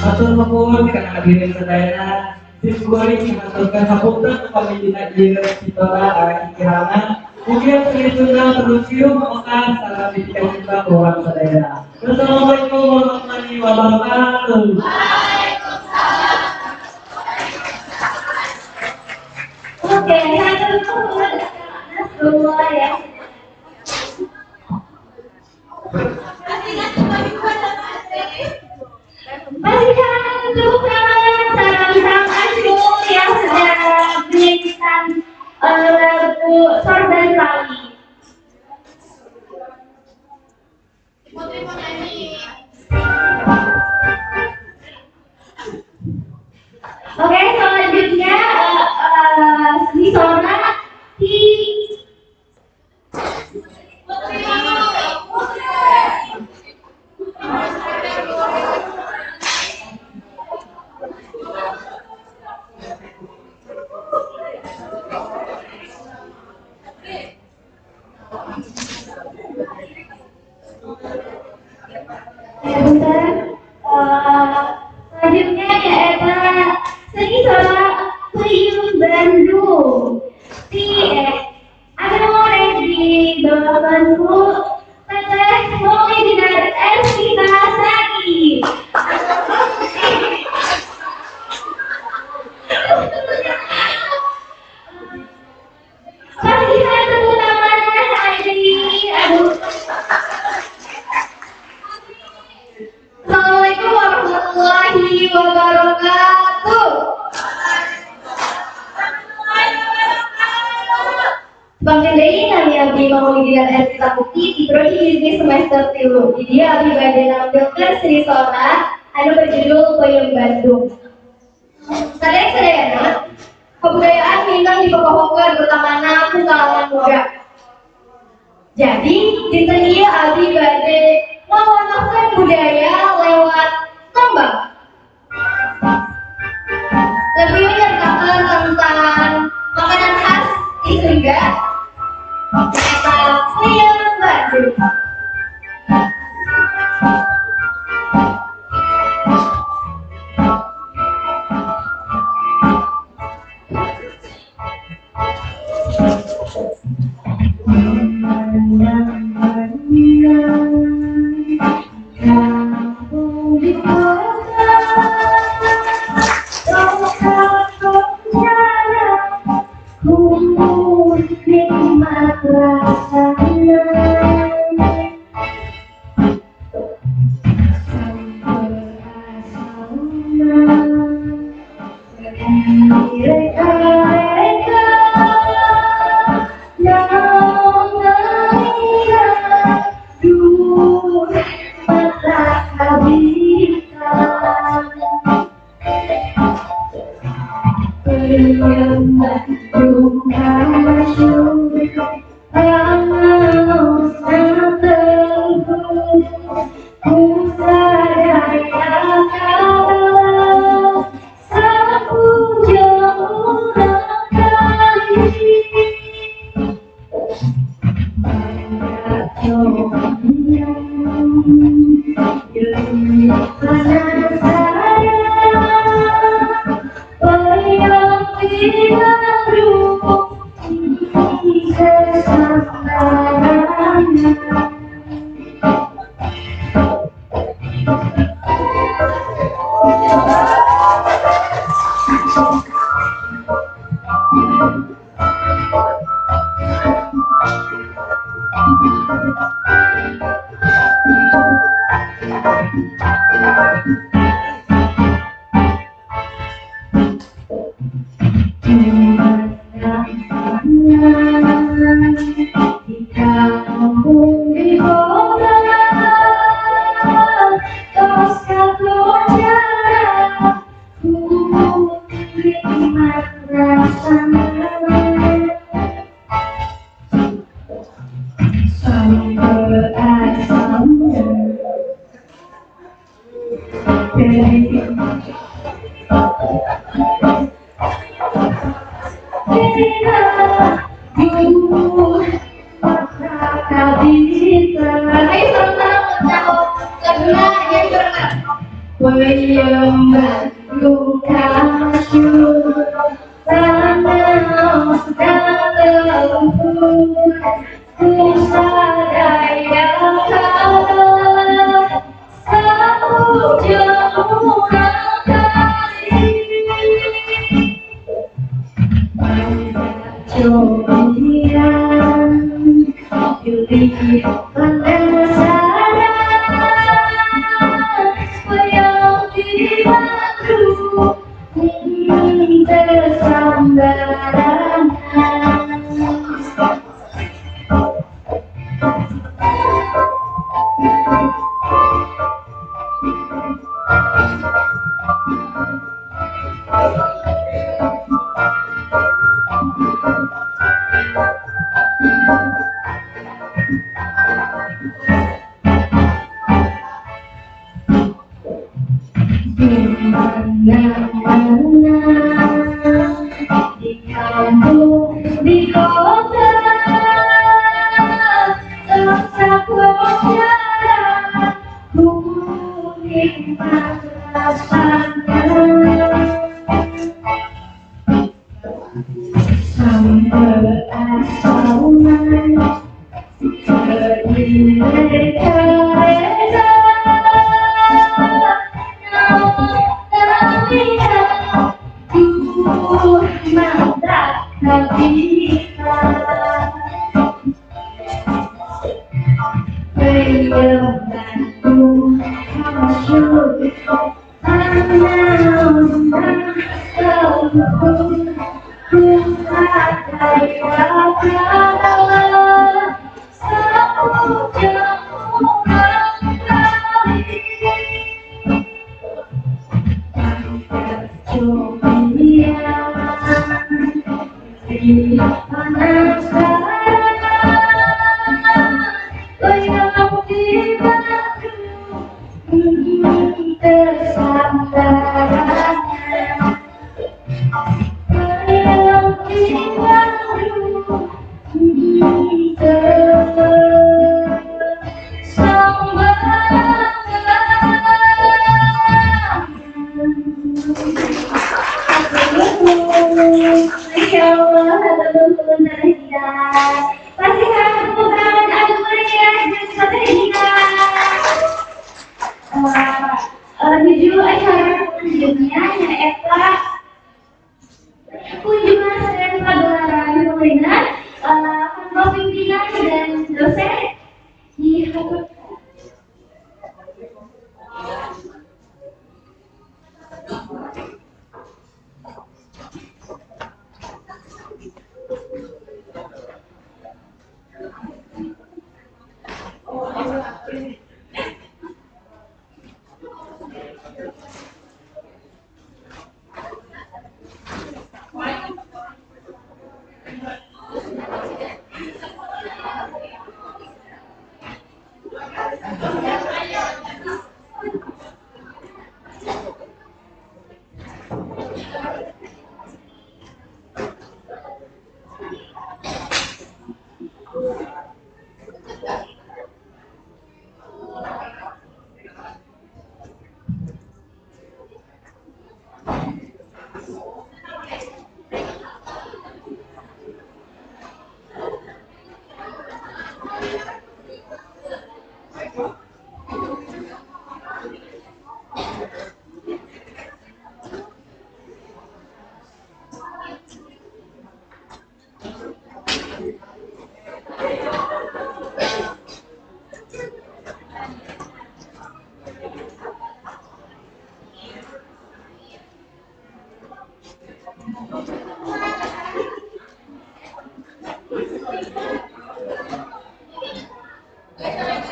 Atur nuhun kana hadirin sadayana. Simkuring ngaturkeun hapunten upami dina ieu sitora kirana. Mugia tuna terus cium makan salam cinta urang sadayana. Wassalamualaikum warahmatullahi wabarakatuh. Waalaikumsalam. Oke, saya terus ya. Masih tepuk tangan sarang Asrul yang sedang menyanyikan lagu Sorban Lali. Putri mau nyanyi. Oke, selanjutnya seni sora di Putri mau. Putri. Ya, bentar. Selanjutnya yaitu seni sora Puyuh Bandung. Di ada mulai di bawah bangku Teteh Maulidina Elvita Sari. Kasihkan tepuk tangan Aidi. Aduh. Assalamualaikum warahmatullahi wabarakatuh. Bang deui nami abdi Maulidina Elvita Bukti di Prodi Gizi semester 3. Di dieu abdi bade nampilkeun seni sora anu berjudul Peuyeum Bandung. Sadaya-sadayana, kebudayaan minang dipopohokeun utamana ku kalangan muda. Jadi, dinten ieu abdi bade ngawonohkeun budaya lewat tembang. Lebih menyertakan tentang makanan khas di Sunda, eta Peuyeum Bandung. Kampung Peyem Bandung kasyur tanah lembut kusadaya kalah saujang urang kali cobian pilih penasaran yang di Bandung tersambarangan. Di mana-mana, di kampung, di kota, tersapu jalan, ku nikmat rasanya. Sampai asauman, berdiri kereta.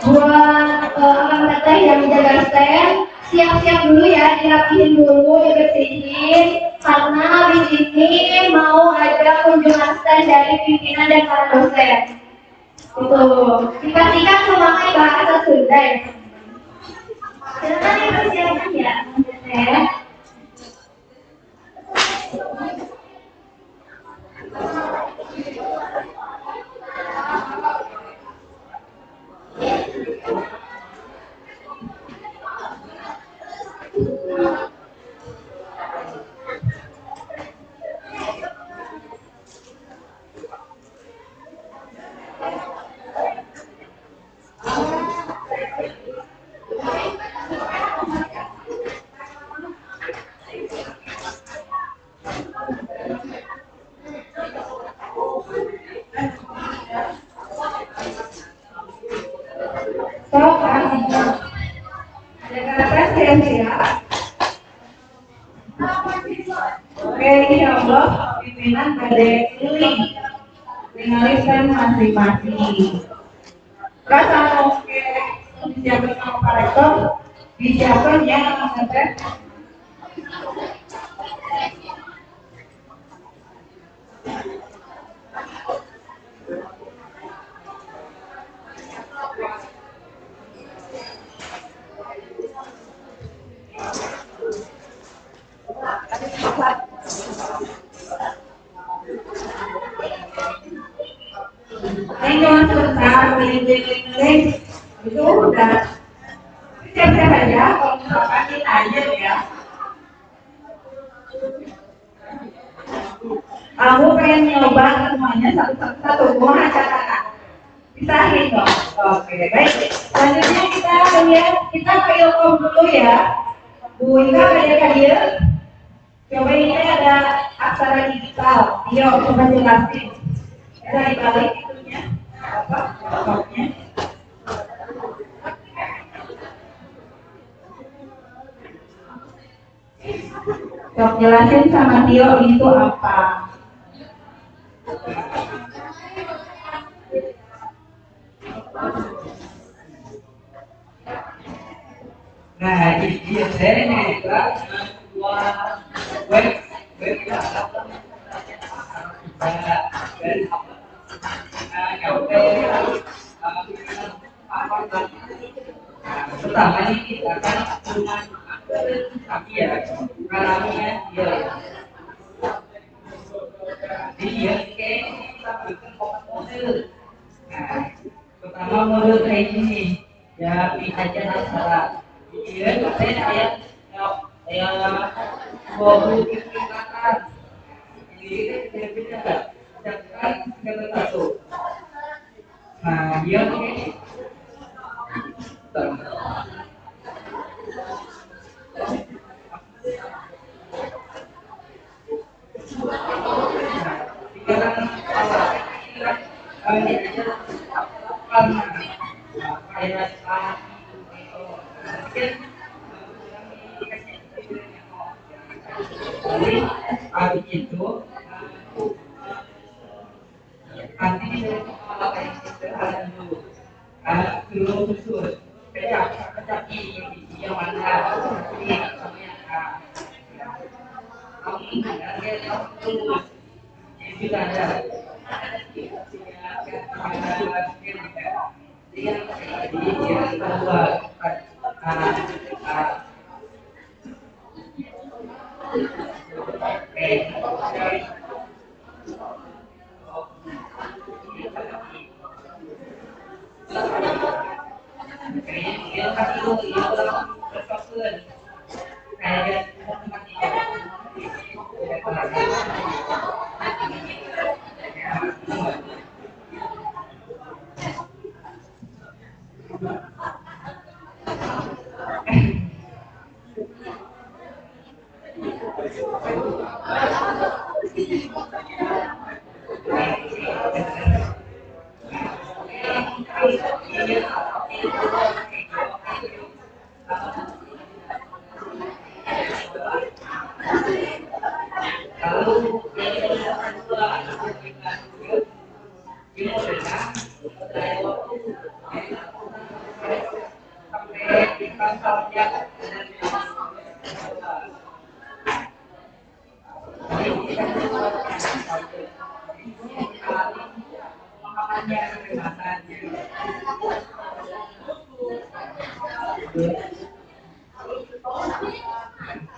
Buat orang teteh yang jaga stand, siap-siap dulu ya, dirapihin dulu, dibersihin, karena habis ini mau ada kunjungan stand dari pimpinan dan para dosen. Itu dipastikan memakai bahasa Sunda ya. Silakan dipersiapkan ya, teteh. Sok artinya. Ada kata siap-siap. Oke, insya Allah pimpinan pada keliling dengan masing-masing. Rasa oke disiapkan sama Pak Rektor, disiapkan ya teman-teman. Ini cuma sebentar, keliling-keliling itu udah siap-siap aja. Kalau misalkan kita aja ya, kamu pengen nyoba semuanya satu-satu, mau catatan, pisahin dong. Oke, baik. Selanjutnya kita lihat, kita ke Ilkom dulu ya. Bu Ika ada dia. Coba ini ada aksara digital. Ayo coba jelasin. Bisa dibalik itunya, apa? Jawabnya. Coba jelasin sama Tio itu apa? Nah, ini dia saya sebuah web web pertama ini kita akan tapi ya kalamnya dia dia kita bikin model. Nah, pertama model kayak gini ya, pilih aja aksara. Iya, saya ya 20 tingkatan. Ini beda-beda. Sedangkan tingkatan 1. Nah, dia oke. Tingkatan awal ini aja kayak jadi habis itu nanti ada dulu dulu khusus pecah ini yang mana ini sama yang A kamu ada terus itu ada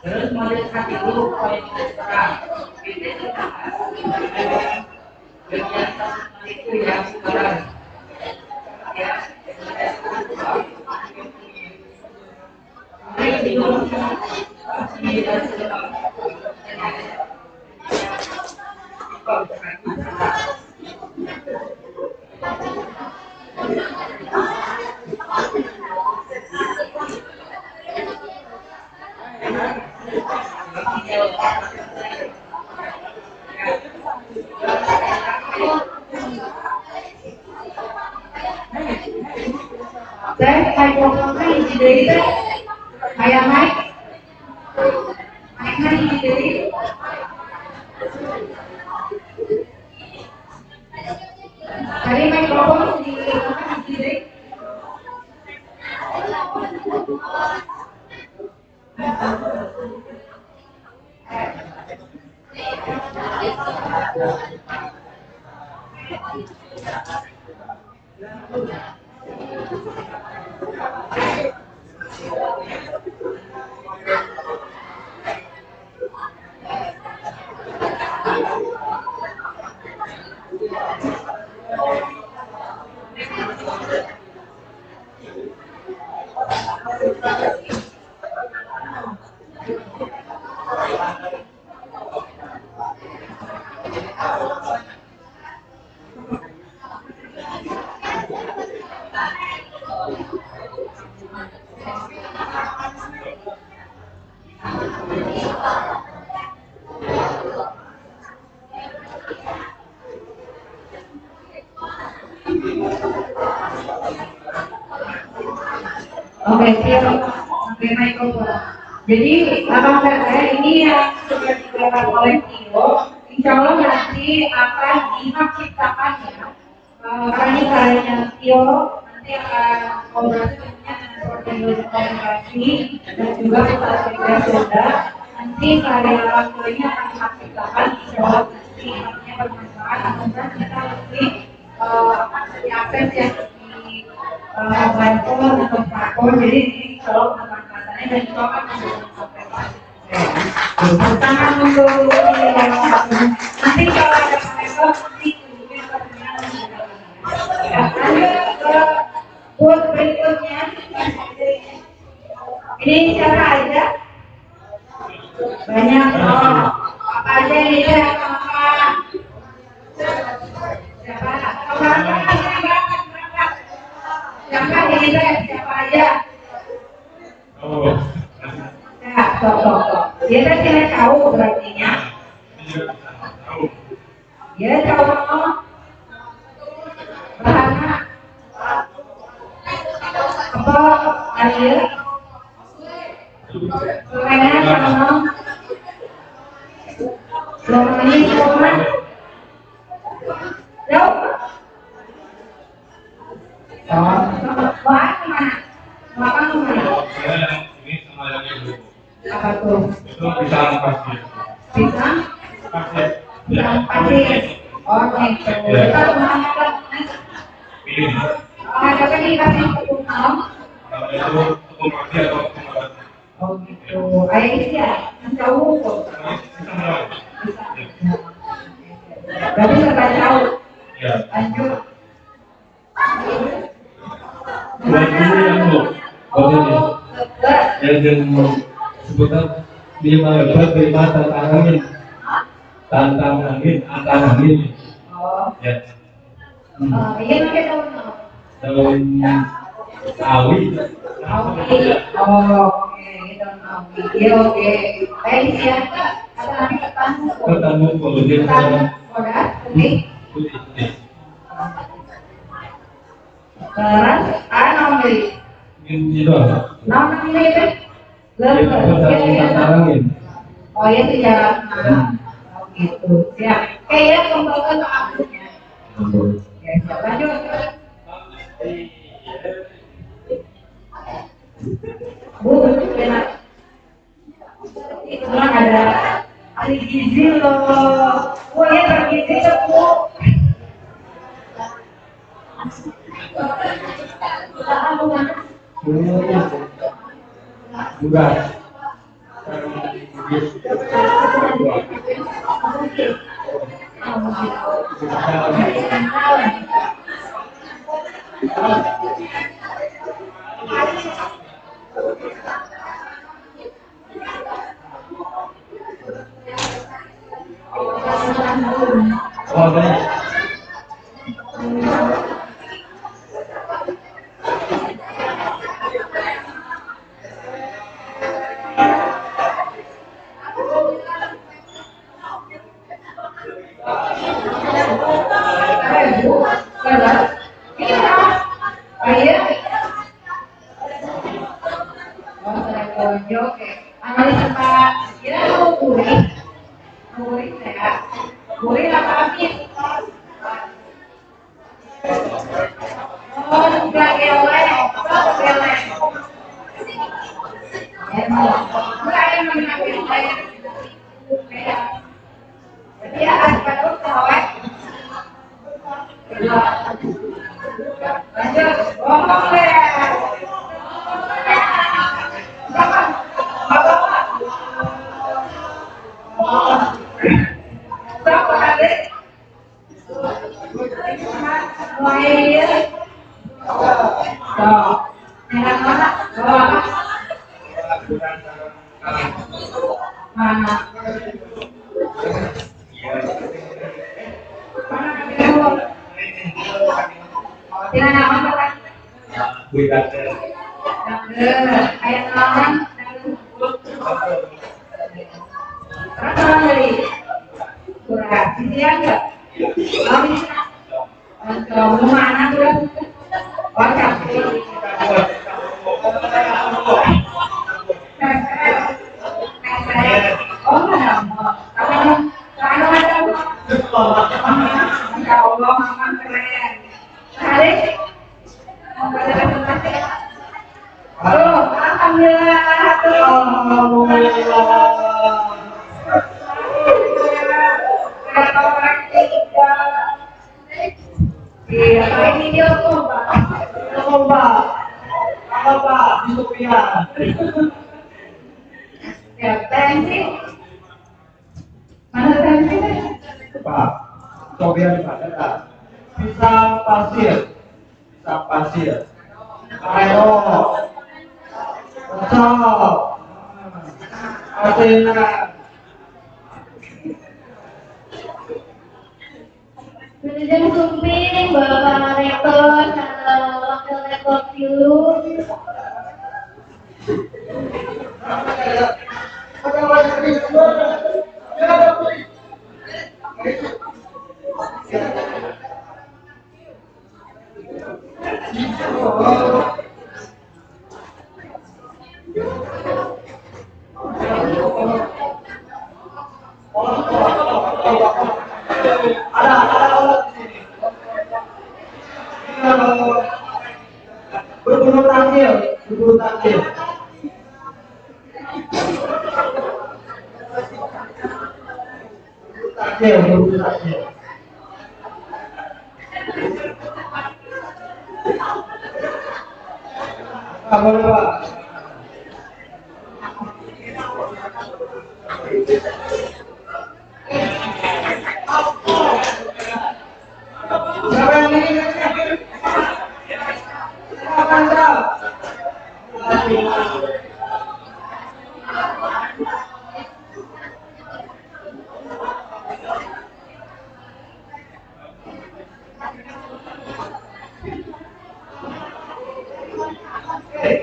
Terus model hati dulu poin terang. Itu yang sekarang. Ya. Teh mikrofonnya hiji deui teh. Aya mic. Mic-na hiji deui. Tadi mikrofon di hiji deui. Oke, siap. Oke, mikrofon. Jadi, abang teteh ini yang sudah digelar oleh Tio, insya Allah nanti akan dihak ciptakan ya. Karena ini karyanya Tio, nanti akan kolaborasi tentunya dengan Prodi Komunikasi dan juga Pusat Sunda. Nanti karya Tio ini akan dihak ciptakan, insya Allah nanti artinya bermanfaat, mudah-mudahan kita lebih akan diakses ya di platform atau platform, jadi ini insya Allah bermanfaatannya dan itu akan menjadi tangan untuk nanti kalau ada komentar nanti tunjukin ya, lanjut ke quote berikutnya. Ini siapa aja? Banyak. Oh, apa aja ini apa? Siapa? Berangkat. Siapa ini siapa aja? Oh. Ya, sok. Dia kan tidak tahu berarti nya. Dia tahu bahana apa aja? Mainan sama Lomani sama jauh. Oh, bahan kemana? Makan kemana? Ini sama yang itu. Apa tuh? Itu pisang pasir. Pisang? Pasir. Pisang pasir. Oh, gitu. Kita menghadap. Ini. Menghadapnya dikasih tepung naon? Itu tepung roti atau tepung beras. Oh, gitu. Kayak ini ya, yang jauh kok. Pisang. Berarti serba jauh. Ya. Lanjut. Buat dulu yang bu. Oh, ya, sebutan lima hebat, lima tantang angin, tantang angin, antang angin. Oh. Ya. Iya nanti daun. Daun awi. Awi. Oh, oke, daun awi. Iya oke. Kayak siapa? Atau nanti ketan? Ketan mukul. Ketan bodas putih. Putih. Terus, ah nomor. Ini doang. Nomor itu. Oh ya sejarah. Oh gitu. Ya, kayaknya kembali ke akunnya. Ya, siap. Lanjut. Bu, enak. Kebetulan ada ahli gizi loh. Bu, ya bergizi tuh Bu. Enggak. Oh, baik. Iya, Oke. Analis apa? Kira mau gurih. Gurih ya. Gurih apa amis? Oh, enggak gelek. Oh, gelek. Enggak yang menang gelek. Berarti ya, pada cewek. Lanjut, ngomong deh. Berapa kali? Mulai mana? Mana? Tidak nama kan? Kayak naon? Kurang dari kurang. Isian enggak? Oh, bisa. Untuk mana tuh? Oh, campur. Oh, mana? Kamu ada? Masya Allah, mama keren. Tarik. Mau baca presentasi? Oh, alhamdulillah. Alhamdulillah. Iya, ini dia lomba. Lomba. Lomba di Sofia. Ya, tensi. Mana tensi? Pak, Sofia di mana? Pisang pasir. Pisang pasir. Ayo. Kocok. Asinan. Presiden Sumping, Bapak Rektor, Wakil Rektor Tilu. Ada orang di sini. Berburu takjil, berburu takjil. Berburu takjil, berburu takjil. Apa Pak? Siapa yang ini?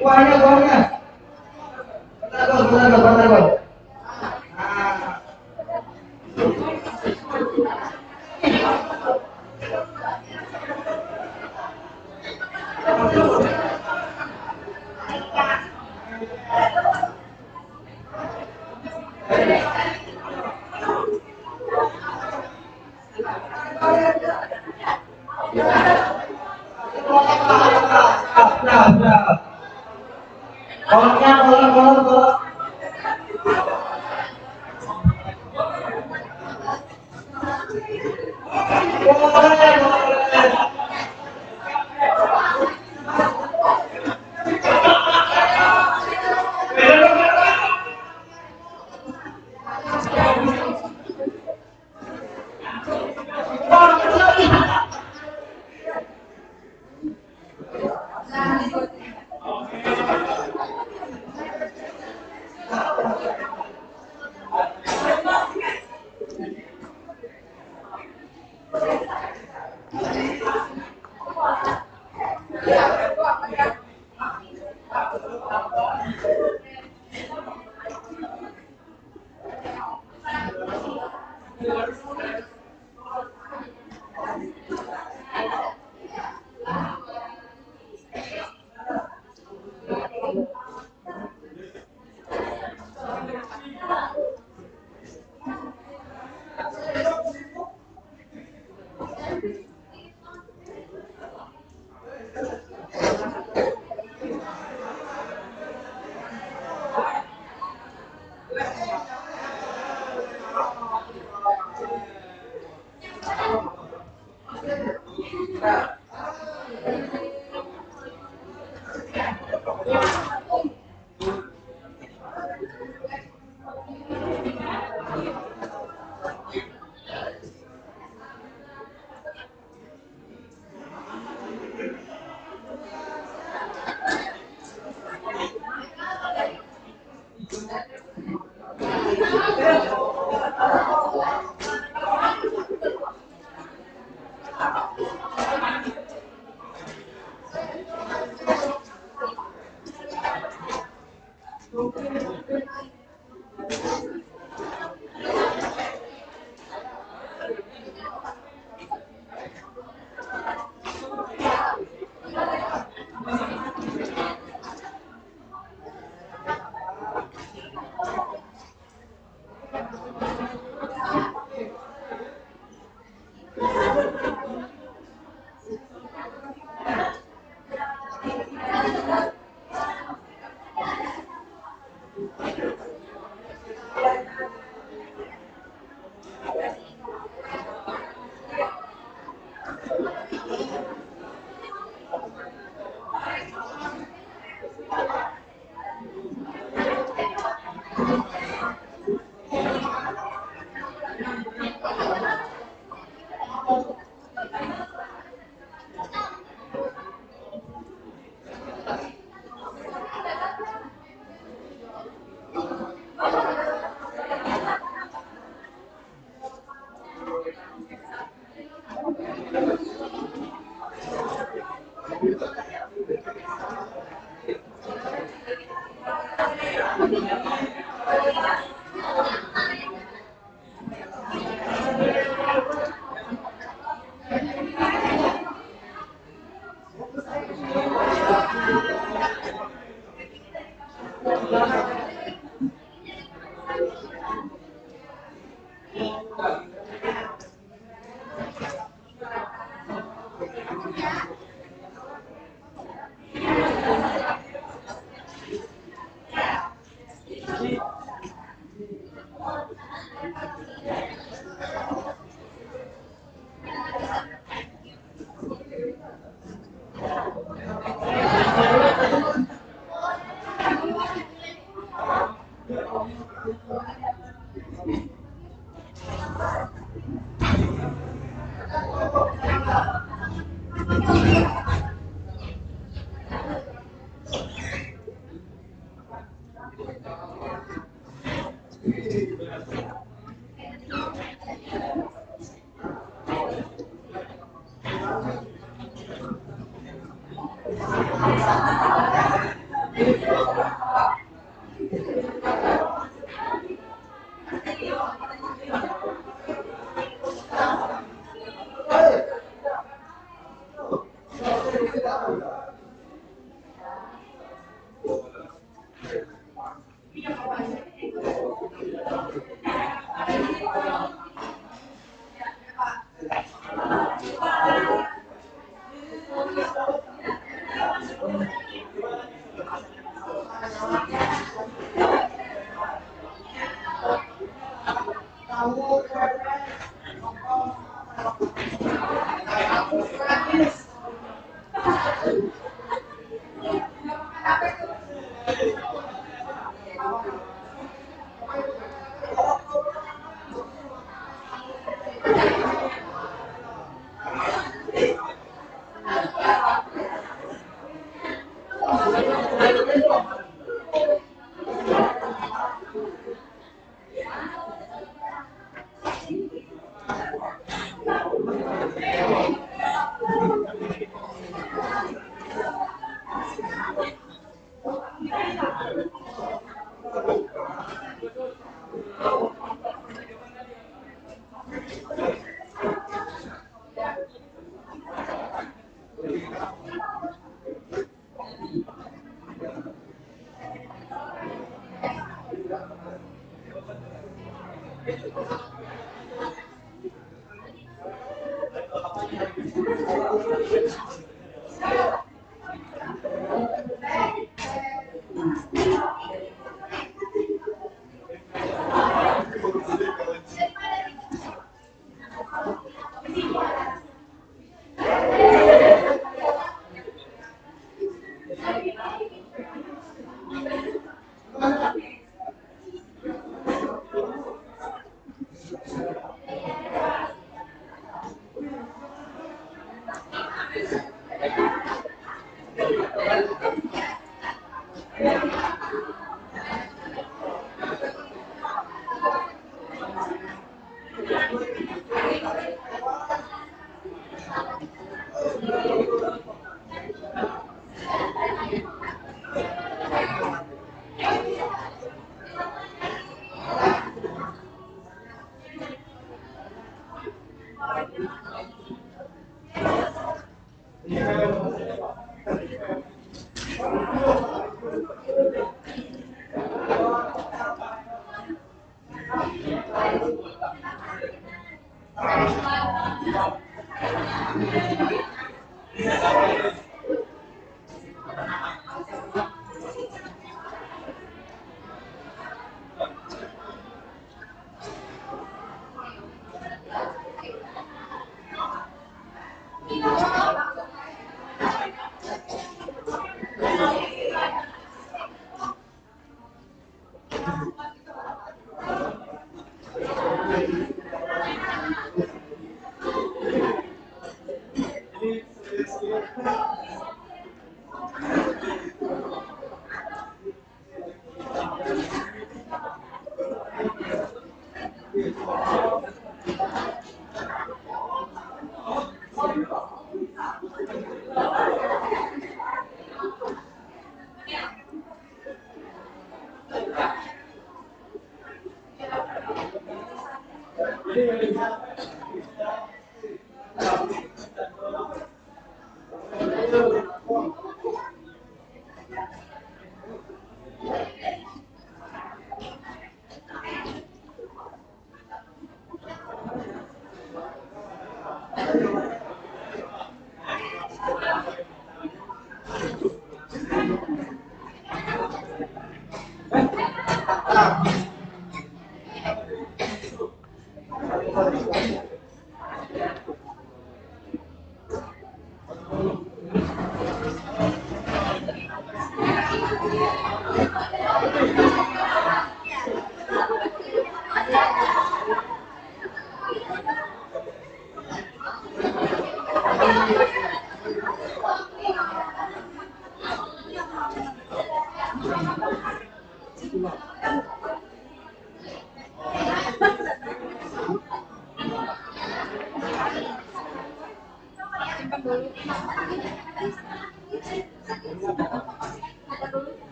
Kuahnya, kuahnya. Bentar, bentar, bentar, bentar. Kolaknya, kolak, kolak, kolak. Boleh, boleh.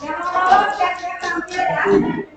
Yang lolos siap-siap tampil ya.